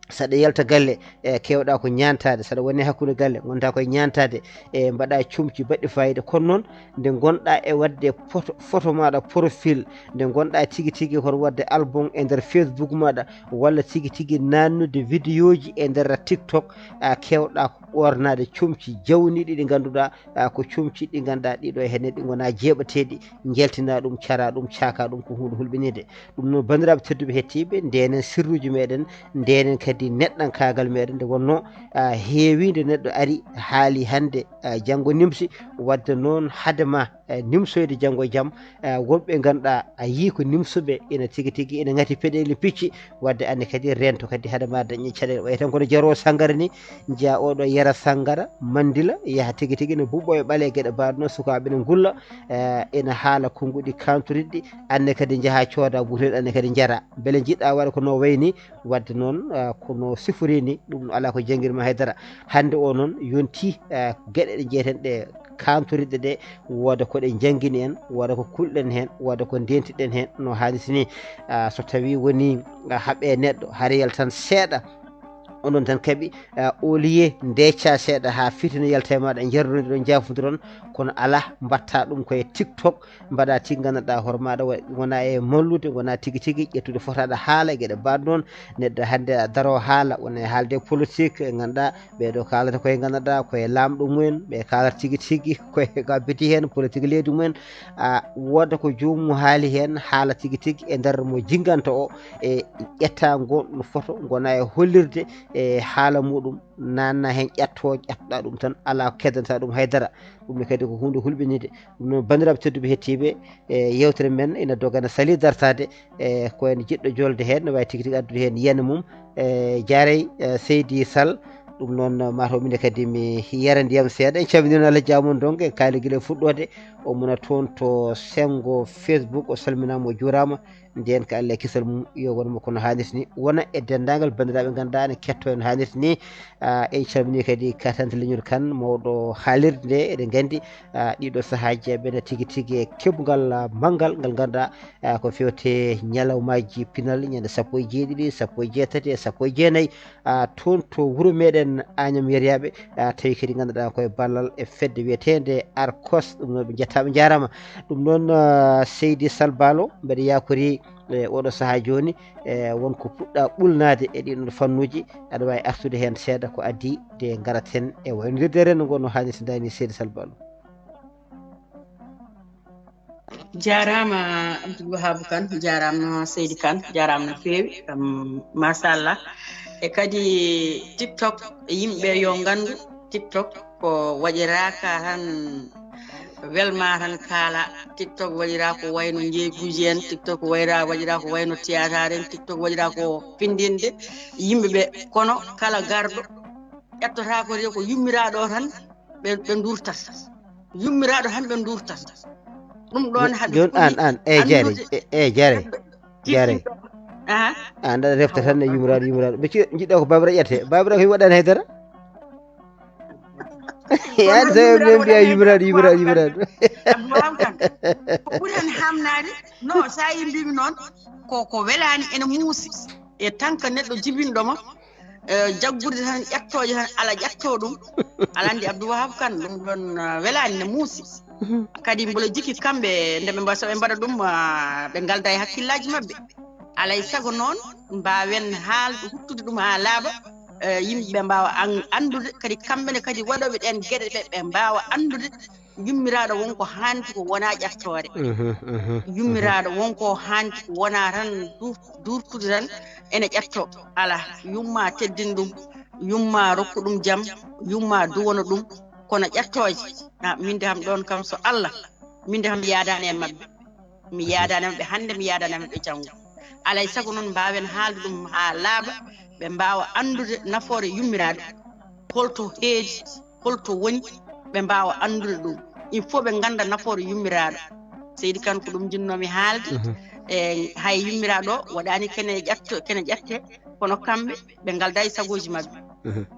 Saɗa yalta galle e kewɗa ko ñantade, saɗa woni hakkunde galle gonta koye ñantade e mbaɗa comci baɗɗi fayida, kono noon nde gonɗa e wadde photo, photo maɗa profil, nde gonɗa tigi tigi hoto wadde album e nder Facebook maɗa walla tigi tigi nannude vidéo ji e nder TikTok, a kewɗa ko ɓornade comci jawniɗi ɗi ngannduɗa ko comci ɗi ngannduɗa ɗiɗo e henne ɗi gona jeeɓateɗi, jeltina ɗum, cara ɗum, caka ɗum ko hunde hulɓinide. Ɗum noon banndiraaɓe tedduɓe hettiiɓe ndenen sirruji meɗen, ndenen kadi neɗɗankaagal meɗen nde wonno heewinde neɗɗo ari haali hannde janngo nimsi. Wadde noon hadema nimsoyde janngo e jam, wonɓe ngannduɗa a yii ko nimsuɓe ina tigi tigi ina ngati peɗeli picci. Wadde anne kadi rento kadi hadema dañi caɗele wayi tan kono jaro sangara ni. Jeya oɗo yara sangara mandila yaha tigi tigi ne buɓɓo e ɓale geɗe baɗno sukaɓe ne gulla ina haala konnguɗi kantoriɗɗi. Anne kadi njaha cooda butel anne kadi jara beele jiɗɗa waɗa ko no wayni. Wadde noon kono sifori ni ɗum no ala ko janngirma haydara. Hannde o noon yonti geɗe ɗe jeeyten ɗe kantoriɗɗe ɗe, wooda ko ɗe njanngini en, wooda ko kulɗen heen, wooda ko ndentiɗen heen no haalisi ni. So tawi woni haaɓe neɗɗo hariyal tan seeɗa, onon tan kaɓi, au lieu ndecca seeɗa haa fitina yalta e maɗa, njarrodiron, jafodiron, kono ala, mbatta ɗum koye TikTok, mbaɗa tigi nganndanɗa hoore maɗa wona e mallude, wona tigi tigi ƴettude fotaɗa haala e geɗe mbaɗ noon. Neɗɗo hannde a daro haala wona e haalde politique e ngannduɗa ɓeɗo kaalata koye ngannduɗa koye lamɗo mumen, ɓe kaalata tigi tigi koye ko abbiti heen politique leydi mumen. A wooda ko joomum haali heen haala tigi tigi e nder mo jinnganta o e ƴetta ngon no foto gona e hollirde e haala muɗum, nanna heen ƴatto, ƴattoɗaa ɗum tan, alaa ko keddanta ɗum hay dara. Ɗum ne kadi ko huunde hulɓinide. Ɗum noon, banndiraaɓe tedduɓe hettiiɓe, e yewtere men ina dogana sali dartaade, e ko en jiɗɗo jolde heen, ne waawi tigi tigi addude heen yiyannde mum. E jaarey, e Seydi Sall, ɗum noon, mataw mine kadi mi yara ndiyam seeɗa. En calminiino Allah jaamu on donc, en kaali gila e fuɗɗoode. O mona toon to senngo Facebook, o salminaama, o juuraama. Ndeen ka Allah e kisal mum, yo won mo kono haanirta ni, wona e denndaangal banndiraaɓe ngannduɗaa ene kettoo en haanirta ni. Ah, en calminii kadi Katante Leñol Kan, mawɗo haalirde nde, eɗen nganndi, ah, ɗiɗo sahaaji ɓe ne tigi tigi e keɓungal, ah, manngal ngal ngannduɗaa, ah, ko fewte ñalawmaaji pinal, ñande sappo e jeeɗiɗi, sappo e jeetati e sappo e jeenayi, ah, toon to wuro meɗen Agnam Yeryaaɓe, ah, tawi kadi ngannduɗaa koye ballal e fedde wiyeteende Arcos, ɗum noon ɓe njettaama njaaraama. Ɗum noon, ah, Seydi Sall Baalo, mbeɗa yaakori e oɗo sahaa jooni, e won ko puɗɗa ɓulnaade e ɗiɗon fannuuji, aɗa waawi artude heen seeɗa ko addi nde ngaraten e waynondirde renndo ngo no haanirta ni, Seydi Sall Baalo. Jaaraama Abdoul Wahab Kane, jaaraama Seydi Kane, jaaraama no feewi, um, machallah. E kadi TikTok, yimɓe yo nganndu TikTok ko waɗiraaka tan welma tan kaala. TikTok waɗiraa ko wayno njeeyguuji en, TikTok wayra, waɗiraa ko wayno théâtre en, TikTok waɗiraa ko findinde yimɓe ɓe. Kono kala garɗo ƴettotaa ko, ko yummiraaɗo o tan ɓe, ɓe nduurtata. Yummiraaɗo tan ɓe nduurtata. Ɗum ɗoon haɗa Jooni aan, aan, e jaare, e, e jaare, jaare. Aha. Aan aɗa refta tan e yummiraaɗo, yummiraaɗo. Ɓe ci-, njiɗɗo ko Babra ƴette. Babra ko waɗaani hay dara. Yaani so en mbiya yummiraaɗo, yummiraaɗo, yummiraaɗo. Abdoul Wahab Kane, ko ɓuri heen haamnaade, no, so a yi mbimi noon, ko, ko welaani ene muusi e tanka neɗɗo jibinɗo ma, e jaggude tan, ƴettooje tan, ala ƴettoo ɗum. Aɗa anndi Abdoul Wahab Kane, ɗum ɗoon, eh, welaani, ne muusi. Kadi mbola jikki kamɓe, nde ɓe mba-, so ɓe mbaɗa ɗum, ah, ɓe ngalda e hakkillaaji maɓɓe. Alay sago noon, mbaawen haalde, huɓtude ɗum haa laaɓa, eh, yimɓe ɓe mbaawa an-, anndude, kadi kamɓe ne kadi waɗooɓe ɗeen geɗe ɓe, ɓe mbaawa anndude yummiraaɗo won ko haanti ko wonaa ƴettoore. Yummiraaɗo won ko haanti ko wonaa tan duur-, duurtude tan ene ƴettoo. Alaa, yumma teddin ɗum, yumma rokku ɗum jam, yumma duwano ɗum, kono ƴettooje, ah, min de am ɗoon kam so Allah, min de am yaadaani e maɓɓe. Mi yaadaani e maɓɓe hannde, mi yaadaani e maɓɓe janngo. Alay sago noon mbaawen haalde ɗum haa laaɓa, ɓe mbaawa anndude nafoore yummiraaɗo, holto heedi, holto woni, ɓe mbaawa anndude ɗum. Il faut ɓe ngannda nafoore yummiraaɗo. Seydi Kane, ko ɗum njinnoomi haalde. E hay yummiraaɗo o waɗaani kene ƴetto-, kene ƴette, kono kamɓe ɓe ngaldaa e sagooji maɓɓe.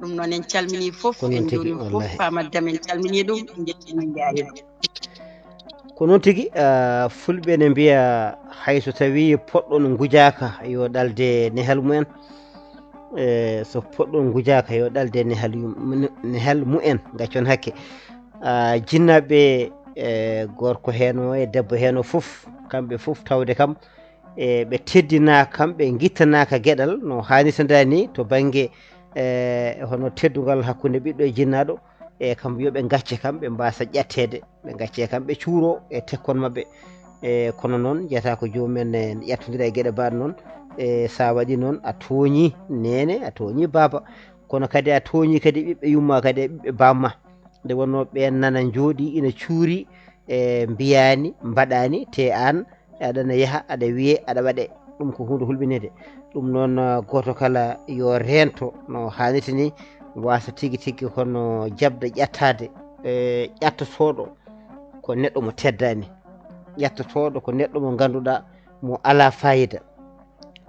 Ɗum noon en calminii fof, en njuuriima fof, Faamata Dem en calminii ɗum, en njettii mo, en njaariima. Ko noon tigi, ah, fulɓe ne mbiya hay so tawii poɗɗo no ngujaaka yo ɗalde nehal mumen. E so poɗɗo ngujaaka yo ɗalde nehal yum-, nehal mumen, ngaccon hakke. Ah, jinnaaɓe, e gorko heen o e debbo heen o fof, kamɓe fof tawde kam, e ɓe teddinaaka kam, ɓe ngittanaaka geɗal no haanirta ni to bannge, e hono teddungal hakkunde ɓiɗɗo e jinnaaɗo, e kam yo ɓe ngacce kam, ɓe mbaasa ƴatteede, ɓe ngacce kam, ɓe cuuro e tekkon maɓɓe. E kono noon, njiyata ko joomum en ƴettondira e geɗe mbaaɗe noon, e so a waɗii noon, a tooñii neene, a tooñii baaba, kono kadi a tooñii kadi ɓiɓɓe yumma kadi e ɓiɓɓe baamma. Nde wonnoo ɓeen nana njooɗii ina cuuri, e mbiyaani, mbaɗaani, te aan aɗana yaha, aɗa wiyee, aɗa waɗee. Ɗum ko huunde hulɓininde. Ɗum noon, ah, gooto kala yo reento no haanirta ni, waasa tigi tigi kono jaɓde ƴettaade, e ƴettotooɗo ko neɗɗo mo teddaani. Ƴettotooɗo ko neɗɗo mo ngannduɗaa mo alaa faayida.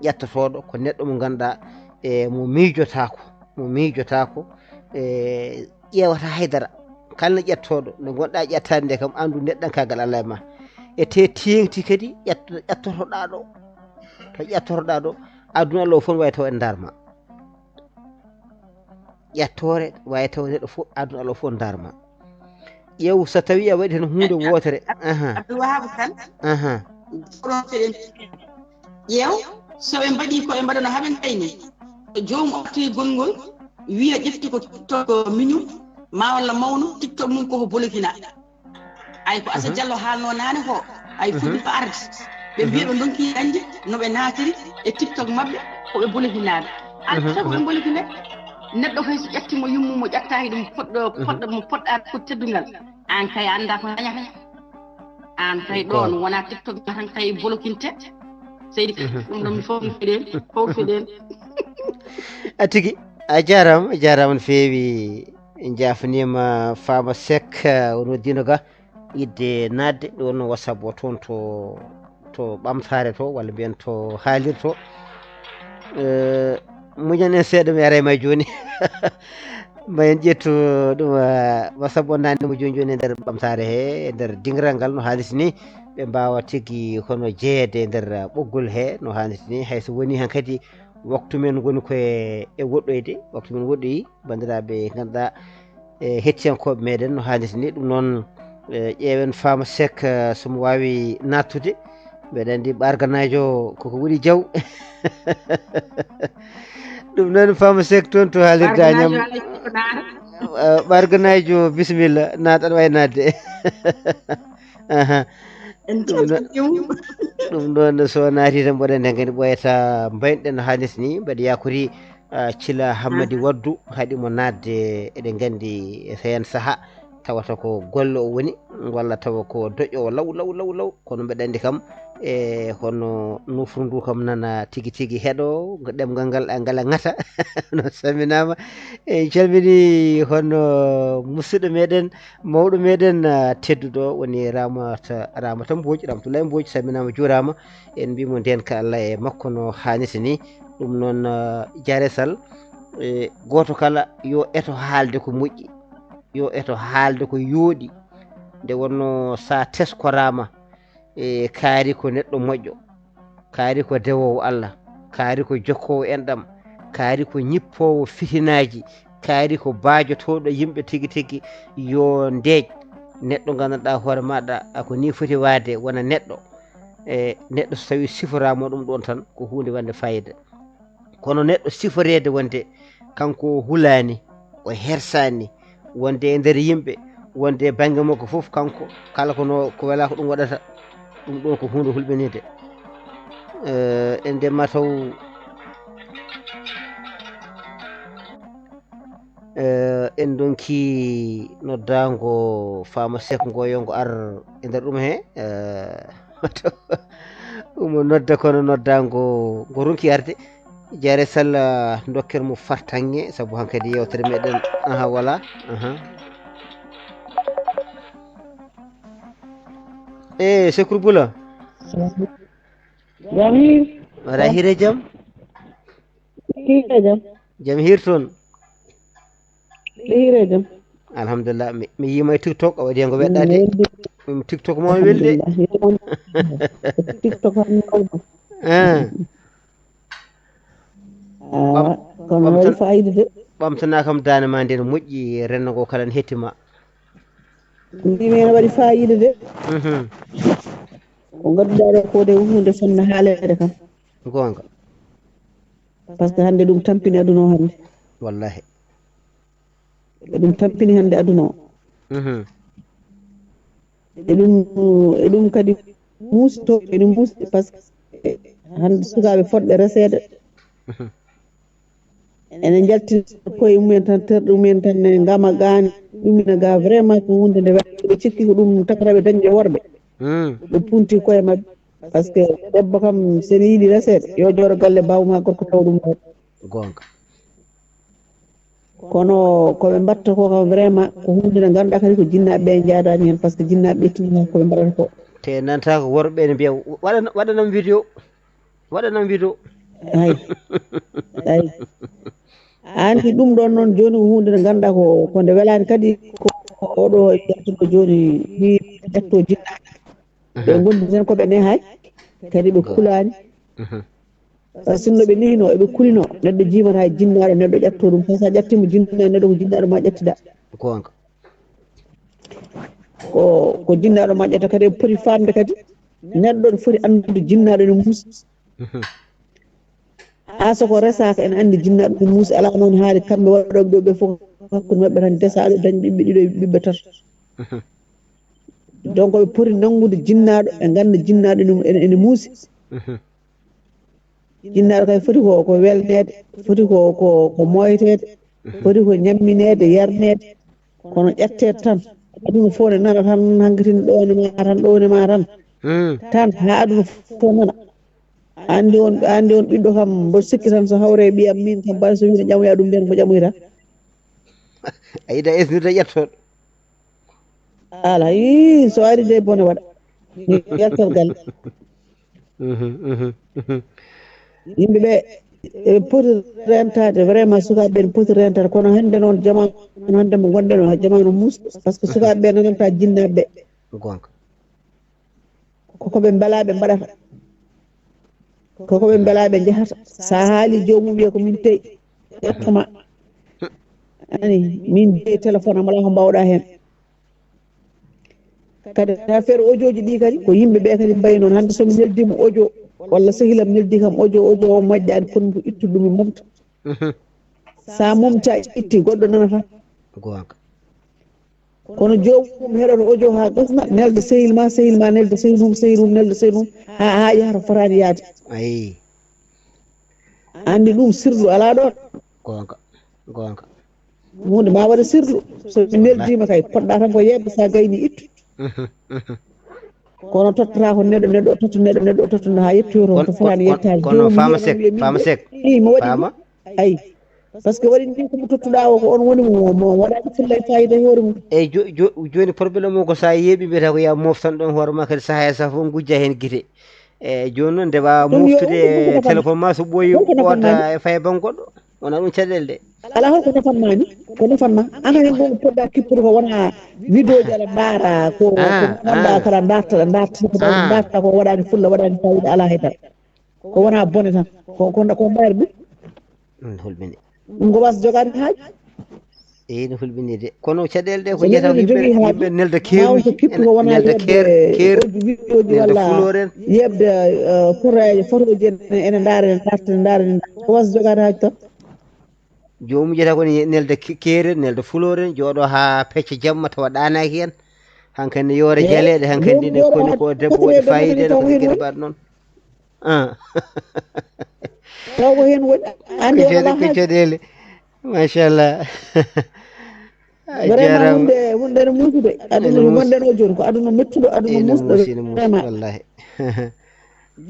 Ƴettotooɗo ko neɗɗo mo ngannduɗaa, e mo miijotaako, mo miijotaako, e ƴeewata hay dara. Kala no ƴettooɗo, nde ngonɗaa ƴettaade nde kam, anndu neɗɗankaagal alaa e ma. E te teeŋti kadi ƴetto-, ƴettotoɗaa ɗo. To ƴettotoɗaa ɗo, aduna Allah o fof waawi taw ene ndaar ma. Ƴettoore waawi taw neɗɗo fof, aduna Allah o fof ndaar ma. Ƴeew so tawii a waɗii tan huunde wootere. Aha. Abdoul Wahab Kane. Aha. Kono seɗen ƴeew, so ɓe mbaɗii ko ɓe mbaɗano haa ɓe ngayni. So joomum artii gonngol, wiya ƴefti ko TikTok miñum, ma walla mawnu, TikTok mum koko bolokina. Ay ko Assa Diallo haalno naane ko, ay fuɗɗiima arde. Ɓe mbiya ɓe ndonki dañde no ɓe naatiri e TikTok maɓɓe, ko ɓe bolokinaaɓe. Alaa sago ɓe mbolokine. Neɗɗo kay so ƴatti mo yummu mo ƴattaaki ɗum poɗɗo poɗɗo mo poɗɗaade ko teddungal, aan kay anndaa ko dañata. Aan kay ɗoon wonaa TikTok ma tan kay bolokinte. Seydi Ka, ɗum ɗoon fof mbiɗen, howtoɗen. A tigi, a jaaraama, a jaaraama no feewi. En njaafniima Faama Seck, eh, o noddiino ga, yiɗde naatde, ɗo wonno WhatsApp o toon to, to ɓamtaare to, walla mbiyen to haalirde to. Eh, muñan en seeɗa, mi ara e ma jooni. Ma en ƴettu ɗum, eh, WhatsApp o naatnde mo jooni jooni e nder ɓamtaare he, e nder diŋiral ngal no haalirta ni. Ɓe mbaawa tigi hono jeyeede e nder ɓoggol he no haalirta ni. Hay so woni hankadi waktu men woni ko e, e woɗɗoyde, waktu men woɗɗoyi, banndiraaɓe, ngannduɗaa, e hettiyankooɓe meɗen no haalirta ni. Ɗum noon, e, ƴeewen Faama Seck, e, so mo waawi naattude. Mbeɗa anndi ɓarganaajo koko woni jaw. Ɗum noon Faama Seck toon to haalirde Agnam. Ɓarganaajo, alaa e sago naata. E, ɓarganaajo, bisimilla, naat aɗa waawi naatde. Aha. En ɗum ɗo- calminii mo. Ɗum ɗoon so naati tan mboɗen ne ngani ɓooyata mbaynoɗen no haalirta ni, mbeɗa yakori, ah, Cila Hammadi Waddu haɗi mo naatde, eɗen nganndi e heen sahaa tawata ko golle o woni, walla tawa ko doƴoowo law, law, law, law, kono mbeɗa anndi kam, e hono nofru ndu kam nana tigi tigi heɗo, ɗemngal ngal, ngal a ŋata. No salminaama, en calminii hono musidɗo meɗen, mawɗo meɗen, ah, tedduɗo woni Ramata, Ramata Mbodj, Ramatoulaye Mbodj, salminaama, juuraama. En mbiimo ndeen ka Allah e makko no haanirta ni. Ɗum noon, ah, Jaare Sall, e gooto kala yo eto haalde ko moƴƴi, yo eto haalde ko yooɗi. Nde wonnoo so a teskoraama, e kaari ko neɗɗo moƴƴo, kaari ko dewoowo Allah, kaari ko jokkoowo enɗam, kaari ko ñippoowo fitinaaji, kaari ko baajotooɗo yimɓe tigi tigi, yo ndeeƴ neɗɗo nganndanɗaa hoore maaɗa ko nii foti waade wona neɗɗo. E neɗɗo so tawii siforaama ɗum ɗoon tan ko huunde wonde fayida. Kono neɗɗo siforeede wonde kanko o hulaani, o hersaani, wonde e nder yimɓe, wonde e bannge makko fof, kanko kala ko no, ko welaa ko ɗum waɗata, ɗum ɗoon ko huunde hulɓiniinde. Eh, en ndema taw, eh, en ndonki noddaango Faama Seck ngo yo ngo ar e nder ɗum he. Eh, omo nodda kono noddaango ngo ronki arde. Jaare Sall, ndokken mo fartaŋŋe, sabu hankadi yeewtere meɗen, aha, wala, aha. Eh, Sekru Bula. Jam hiiri. Wara hiire jam? Hiire jam. Jam hiiri toon. Hiire jam. Alhamdulillah. Mi, mi yiima e TikTok, a waɗi heen ko weɗɗaade. Weldi. Ɗum TikTok mo welde. Alhamdulillah. Yo on TikTok han mawɗo. Ah. Ah, ɓam-, kono ɓamtan-, waɗi fayida de. Ɓamtanaa kam daande ma nde no moƴƴi, renndo ngo kala ne hetti ma. Mbiimi ene waɗi fayida de. Mhm. Ko ngannduɗaa ɗo ko de huunde fotnde haaleede kam. Goonga. Par ce que hannde ɗum tampini aduna o hannde. Wallahi. Ɗum tampini hannde aduna o. Mhm. E ɗum, e ɗum kadi muusi to, ene muusi par ce que hannde sukaaɓe fotɓe reseede. Mhm. Ene njaltina koye mumen tan, terɗe mumen tan, ne ngama gaani, ɗum ina ga vraiment ko huunde nde welata. Ɓe cikki ko ɗum takata ɓe dañde worɓe. Mm. Ɓe punti koye maɓɓe. Par ce que debbo kam, so ene yiɗi reseede, yo jooɗo galle baaba ma gorko tawa ɗum ɗon. Goonga. Kono ko ɓe mbaɗta ko kam vraiment ko huunde nde ngannduɗaa kadi ko jinnaaɓe ɓe njaadaani heen, par ce que jinnaaɓe ɓe tinata ko ɓe mbaɗata ko. Te nanta ko worɓe ɓe ne mbiya, "Waɗana-, waɗanam vidéo, waɗanam vidéo." Ay, ay. Aan ki ɗum ɗoon noon jooni ko huunde nde ngannduɗaa ko, ko nde welaani kadi ko, ko oɗo yaltuɗo jooni ni ƴetto jinnaaɓe. Ɓe ngondi tan ko ɓe nehaay, kadi ɓe kulaani. Mhm. Par ce que sinno ɓe nehino, eɓe kulino, neɗɗo jiimata e jinnaaɗo, neɗɗo ƴatto ɗum. Par ce que a ƴatti mo jinnaaɗo, neɗɗo ko jinnaaɗo ma ƴettiɗaa. Goonga. Ko, ko jinnaaɗo ma ƴetta kadi, eɓe poti faamde kadi. Neɗɗo ne foti anndude jinnaaɗo ne muusi. Mhm. Haa so ko resaaka, ene anndi jinnaaɗo ne muusi, alaa noon haali kamɓe waɗooɓe ɗo ɓe fof, hakkunde maɓɓe tan desaaɗo, dañ ɓiɓɓe ɗiɗo, ɓiɓɓe tato. Mhm. Donc, ɓe poti nanngude jinnaaɗo, ɓe ngannda jinnaaɗo ne, ene, ene muusi. Mhm. Jinnaaɗo kay foti ko, ko welneede, foti ko, ko, ko mooyteede. Foti ko ñammineede, yarneede, kono ƴetteede tan. Aduna fof ne nana tan, hankitin ɗo ne ma tan, ɗo ne ma tan. Tan haa aduna fof nana. Anndi on, anndi on ɓiɗɗo kam, mboɗo sikki tan so hawre e ɓiyam min kam, mbaɗa so wino ƴamoya ɗum nden ko ƴamoyta. A yiɗa esnude ƴettoɗo. Ala, ii, so ari de bone waɗa. Mi yaltat galle. Yimɓe ɓe, e poti rentaade, vraiment, sukaaɓe ɓe poti rentaade, kono hannde noon, jamaanu hannde mo ngonɗen o, jamaanu mus, parce que sukaaɓe ɓe nananta jinnaaɓe ɓe. Gonga. Ko ko ɓe mbelaa ɓe mbaɗata. Ko ko ɓe mbelaa ɓe njahata. So a haali joomum wiya ko min teyi, ƴettoma. Ani, min jeyi téléphone am, alaa ko mbaawɗaa heen. Kadi affaire audio ji ɗi kadi, ko yimɓe ɓe kadi mbayi noon. Hannde so mi neldii mo audio, walla sehil am neldii kam audio, audio o moƴƴaani, kono ko ittu ɗum e momta. Sa momta itti, goɗɗo nanata. Gonga. Kono joomum heɗoto audio haa gasna, nelda sehil ma, sehil ma nelda sehil mum, sehil mum nelda sehil mum, haa, haa yaha to fotaani yaade. Ayi. Anndi ɗum sirlu alaa ɗoon. Gonga, gonga. Huunde ma waɗa sirlu. So mi neldiima kay, poɗɗa tan ko yeɓde, sa gayni ittu. Kono tottata ko neɗɗo, neɗɗo o totta neɗɗo, neɗɗo o totta haa yettoyo toon. Ko fotaani yettaade. Kono Fama Sek, Fama Sek. Ii, mo waɗi. Fama. Ayi. Parce que waɗi ni ko mo tottuɗa o, ko on woni mo, mo waɗani fulla e fayida e hoore mum. Eyyi, jo-, jo-, jooni problème o ko sa yeeɓi mbiyata ko ya moftan ɗon hoore ma, kadi saha e saha fof gujja heen gite. Eyyi, jooni noon nde waawa moftude téléphone ma, so ɓooyi ɓoota e faya banque goɗɗo. Wona ɗum caɗeele de. Alaa, holko nafanma ni? Ko nafanma? An heen ɗum poɗɗa kippude ko wona vidéo ji aɗa ndaara, ko, ko nanɗa kala ndarta, ndarta, ndarta ko waɗani fulla, waɗani fayida, alaa hay dara. Ko wona bone tan. Ko, ko, ko mbayri ɗum. Ɗum hulɓini. Ɗum ko was jogaade haaju. Eyi, no hulɓini de. Kono caɗeele ɗe ko so yiyata neɗɗo ne yimɓe, jogii haaju, yimɓe nelda keeruji, ɓaawo so kippi ko wona nelda yeɓde keer, keer, audio vidéo ji nelda walla fuloren. Yeɓde, eh, fotoji, fotoji en, ene ndaara, ene ndarta, ene ndaara, ene ndarta. Ko was jogaade haaju tan. Joomum yiyata ko ne nelda ke-, keere, nelda fuloren, jooɗo haa pecca jamma tawa ɗaanaaki heen. Hankadi ne yoora jaleeɗe, hankadi ne koni ko debbo waɗi fayida, no ko gere mbaɗ noon. Ah. Taw ko heen woni, anndi ko wona caɗe-, ko caɗeele. Machallah. A vraiment jaaraama. Wonde, wonde no muusude. Aduna no muusi. Gonɗen o jooni ko aduna mettuɗo, aduna muusuɗo, ene muusi, ene muusi, vraiment. Wallahi.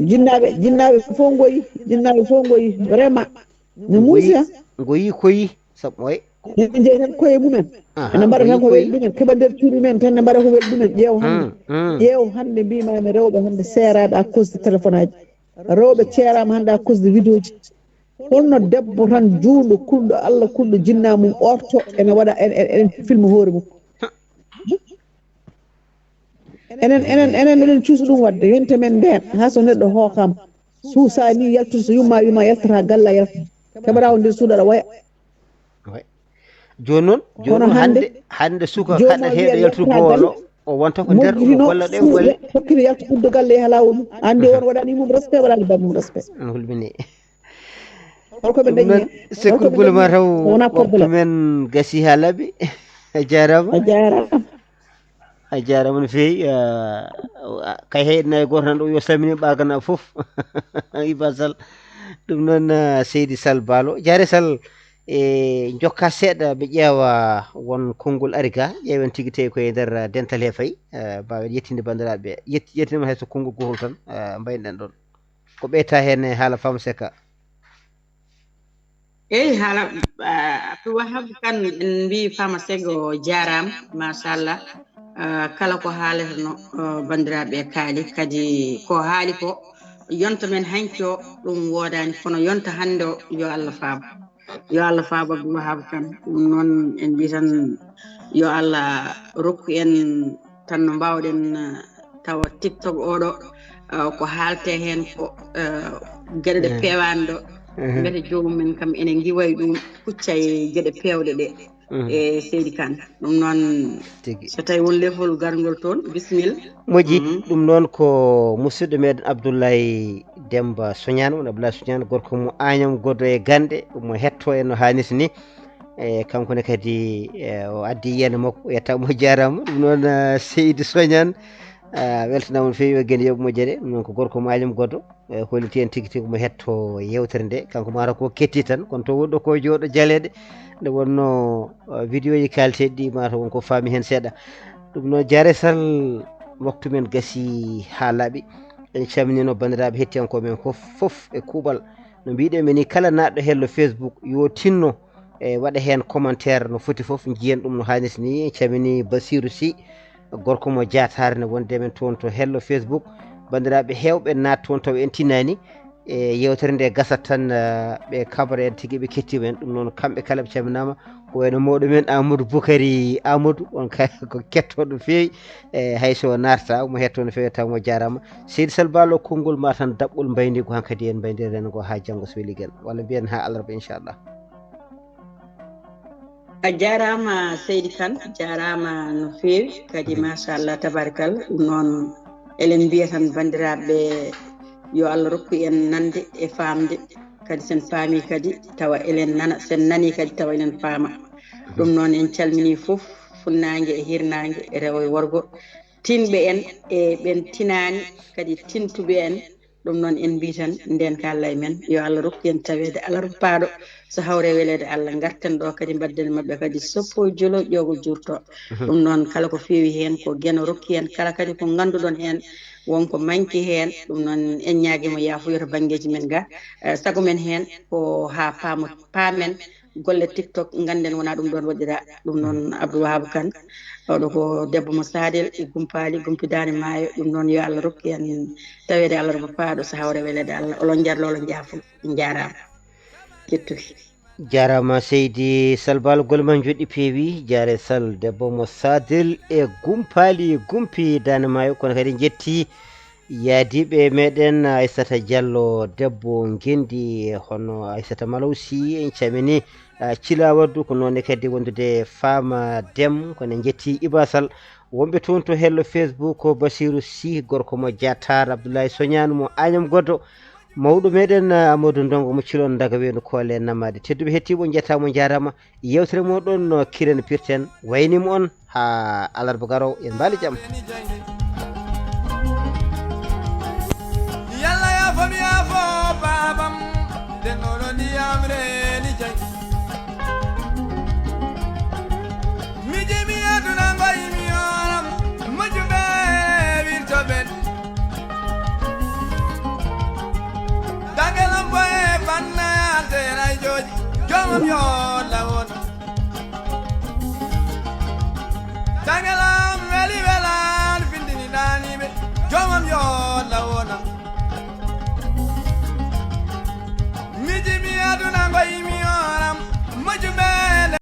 Jinnaaɓe, jinnaaɓe fof ngoyi, jinnaaɓe fof ngoyi, vraiment. No muusi, ha? Ngoyi, ngoyi koyi. Sabu, oye. Ene njeyi tan koye mumen. Aha, ene mbaɗa tan ko weli ɗumen, keɓa nder cuuɗi men tan, ne mbaɗa ko weli ɗumen. Ƴeew hannde. Mm, mm. Ƴeew hannde, mbimami rewɓe hannde seeraaɓe à cause de téléphone aji. Rewɓe ceeraama hannde à cause de vidéo ji. Holno debbo tan juulɗo, kulɗo Allah, kulɗo jinna mum, orto, ene waɗa, en, en, en film hoore mum. Enen, enen, enen, eɗen cuusa ɗum waɗde, yonte men ndeen, haa so neɗɗo hookama, suusa ni yaltude, so yumma, yumma yaltata galle, a yaltata. Keɓata ko nder suudu aɗa woya. Way. Jooni noon, jooni kono noon hannde, hannde, hannde suka joomum kaɗateeɗo wiya yaltude yaltata bowol galle. O, o wonta ko nder, omo golla ɗe golle. Hokkiri yaltude galle, yaha laawol mum. Anndi on waɗani mum respect, waɗani bammum respect. No hulɓini. Holko ɓe dañi heen? Sekkol gule ma taw wona problème. Waktu men gasi haa laaɓi. A jaaraama. A jaaraama. A jaaraama no feewi. Ah, kay hay nayi gooto tan ɗo yo salmini ɓaganaa fof. Iba Sall. Ɗum noon, ah, Seydi Sall Baalo. Jaare Sall, e njokka seeɗa, mi ƴeewa won konngol ari ga. Ƴeewen tigi tawi koye nder, ah, dental he fayi. Ah, mbaawen yettinde banndiraaɓe. Yett-, yettinama hay so konngol gootol tan, ah, mbaynoɗen ɗoon. Ko ɓeyta heen e haala Fama Seka? Eyi, haala, ah, Abdou Wahab Kane, en mbii Fama Seka o jaaraama, machallah. Ah, kala ko haalata no, ah, banndiraaɓe kaali, kadi ko haali ko, yonta men hanki o, ɗum woodaani, kono yonta hannde o, yo Allah faabo. Yo Allah faabo Abdou Wahab Kane. Ɗum noon en mbii tan yo Allah rokku en tan no mbaawɗen, eh, tawa TikTok oɗo, eh, ko haalte heen ko, eh, geɗe ɗe peewaani ɗo. Mbete joomum en kam ene ngiwa e ɗum, hucca e geɗe peewɗe ɗe. E Seydi Kane. Ɗum noon, tigi, so tawi won lefol garngol toon, bisimilla. Moƴƴi, ɗum noon ko musidɗo meɗen Abdoulaye Demba Soñaan, woni Abdoulaye Soñaan, gorko mo Añam Godo e Gannde, mo hetto en no haanirta ni. E kanko ne kadi, e, o addi yiyannde makko, o yetta mo, jaaraama. Ɗum noon, eh, Seydi Soñaan, Ah, weltanama no feewi, o geni yoɓ moƴƴere. Ɗum noon ko gorko mo Agnam Godo. E, holliti en tigi tigi mo hetto yewtere nde. Kanko mata ko ketti tan, kono to wonɗo ko jooɗo jaleɗe. Nde wonno, ah, vidéo ji kalteɗi ɗi, mata won ko faami hen seeɗa. Ɗum noon, Jaare Sall, waktu men gasi ha laaɓi. En calminino bandiraɓe hettiyankoɓe men fof, fof e kuuɓal. No mbiɗen mi ni, kala naatɗo hello Facebook yo tinno e waɗa heen commentaire no foti fof, njiyen ɗum no haanirta ni. Camini Basiru Sy, gorko mo Jaataare, ne wonde men toon to hello Facebook. Banndiraaɓe heewɓe naat toon taw en tinnaani. E yewtere nde gasat tan, eh, ɓe kabra en tigi, ɓe kettima en. Ɗum noon, kamɓe kala ɓe calminaama. Ko wayno mawɗo men Amadou Boukari Amadou, on kay ko kettoɗo no feewi. E hay so naatata, omo hetto no feewi, taw mo jaaraama. Seydi Sall Ba, konngol ma tan daɓɓol mbayndi ko hankadi en mbayndiri rengo ha janngo so weli gel. Walla mbiyen ha alarba, inchallah. A jaaraama, Seydi Kane, jaaraama no feewi, kadi, mhm, machallah, tabarkalla. Ɗum noon, eɗen mbiya tan banndiraaɓe, yo Allah rokku en nande e faamde, kadi sen paami kadi tawa eɗen nana, sen nani kadi tawa eɗen paama. Mhm. Ɗum noon, en calmini fof, funnaange e hirnaange, e rewo e worgo, tinɓe en e ɓen tinaani, kadi tintuɓe en. Ɗum noon, en mbii tan, ndeen ko Allah e men, yo Allah rokku en taweede alarba paaɗo, so hawre weleede Allah, ngarten ɗo kadi, mbaɗden maɓɓe kadi soppo julo, ƴoogo juurto. Mhm. Ɗum noon, kala ko feewi heen, ko Geno rokki en, kala kadi ko ngannduɗon heen, won ko manki heen. Ɗum noon, en ñaagiima yaafuya to banngeeji men ga. Eh, sago men heen ko haa paamo-, paamen golle TikTok, ngannden wonaa ɗum ɗoon waɗiraa. Ɗum noon, Abdou Wahab Kane, oɗo ko debbo mo Sadel, e Gumpaali, Gumpi Daande Maayo. Ɗum noon, yo Allah rokku en taweede alarba paaɗo, so hawre weleede Allah. Olon njarlo, olon njaafo. Njaaraama. Kettuki. Jaaraama, Seydi Sall Ba, golle ma njoɗɗi peewi. Jaare Sall, debbo mo Sadel e Gumpaali, Gumpi Daande Maayo. Kono kadi njetti yaadiiɓe meɗen, Aissata Diallo, debbo Ngendi, hono Aissata Malaw Sy, en camini, ah, Cila Waddu, ko noon kadi wondude Fama Dem, kono en njetti Iba Sall. Wonɓe toon to hello Facebook, ko Basiru Sy, gorko mo Diatar, Abdoulaye Sognane mo Agnam Godo, mawɗo meɗen, ah, Amadou Ndongo mo Cilon Daga Weendu Koole Namaade. Tedduɓe hettiiɓe, on njettaama, on njaaraama. Yewtere moɗon, no kiren pirten, waynimo on ha alarba garowo, en mbaali jam. Yalla yaafam yaafo baabam, dennoɗo ndiyam reeni jay. Mi jimi aduna ngoy mi yoram, moƴƴuɓe wirto ɓen. Dagel am boye banna yalte rayjoji, jomam yo law.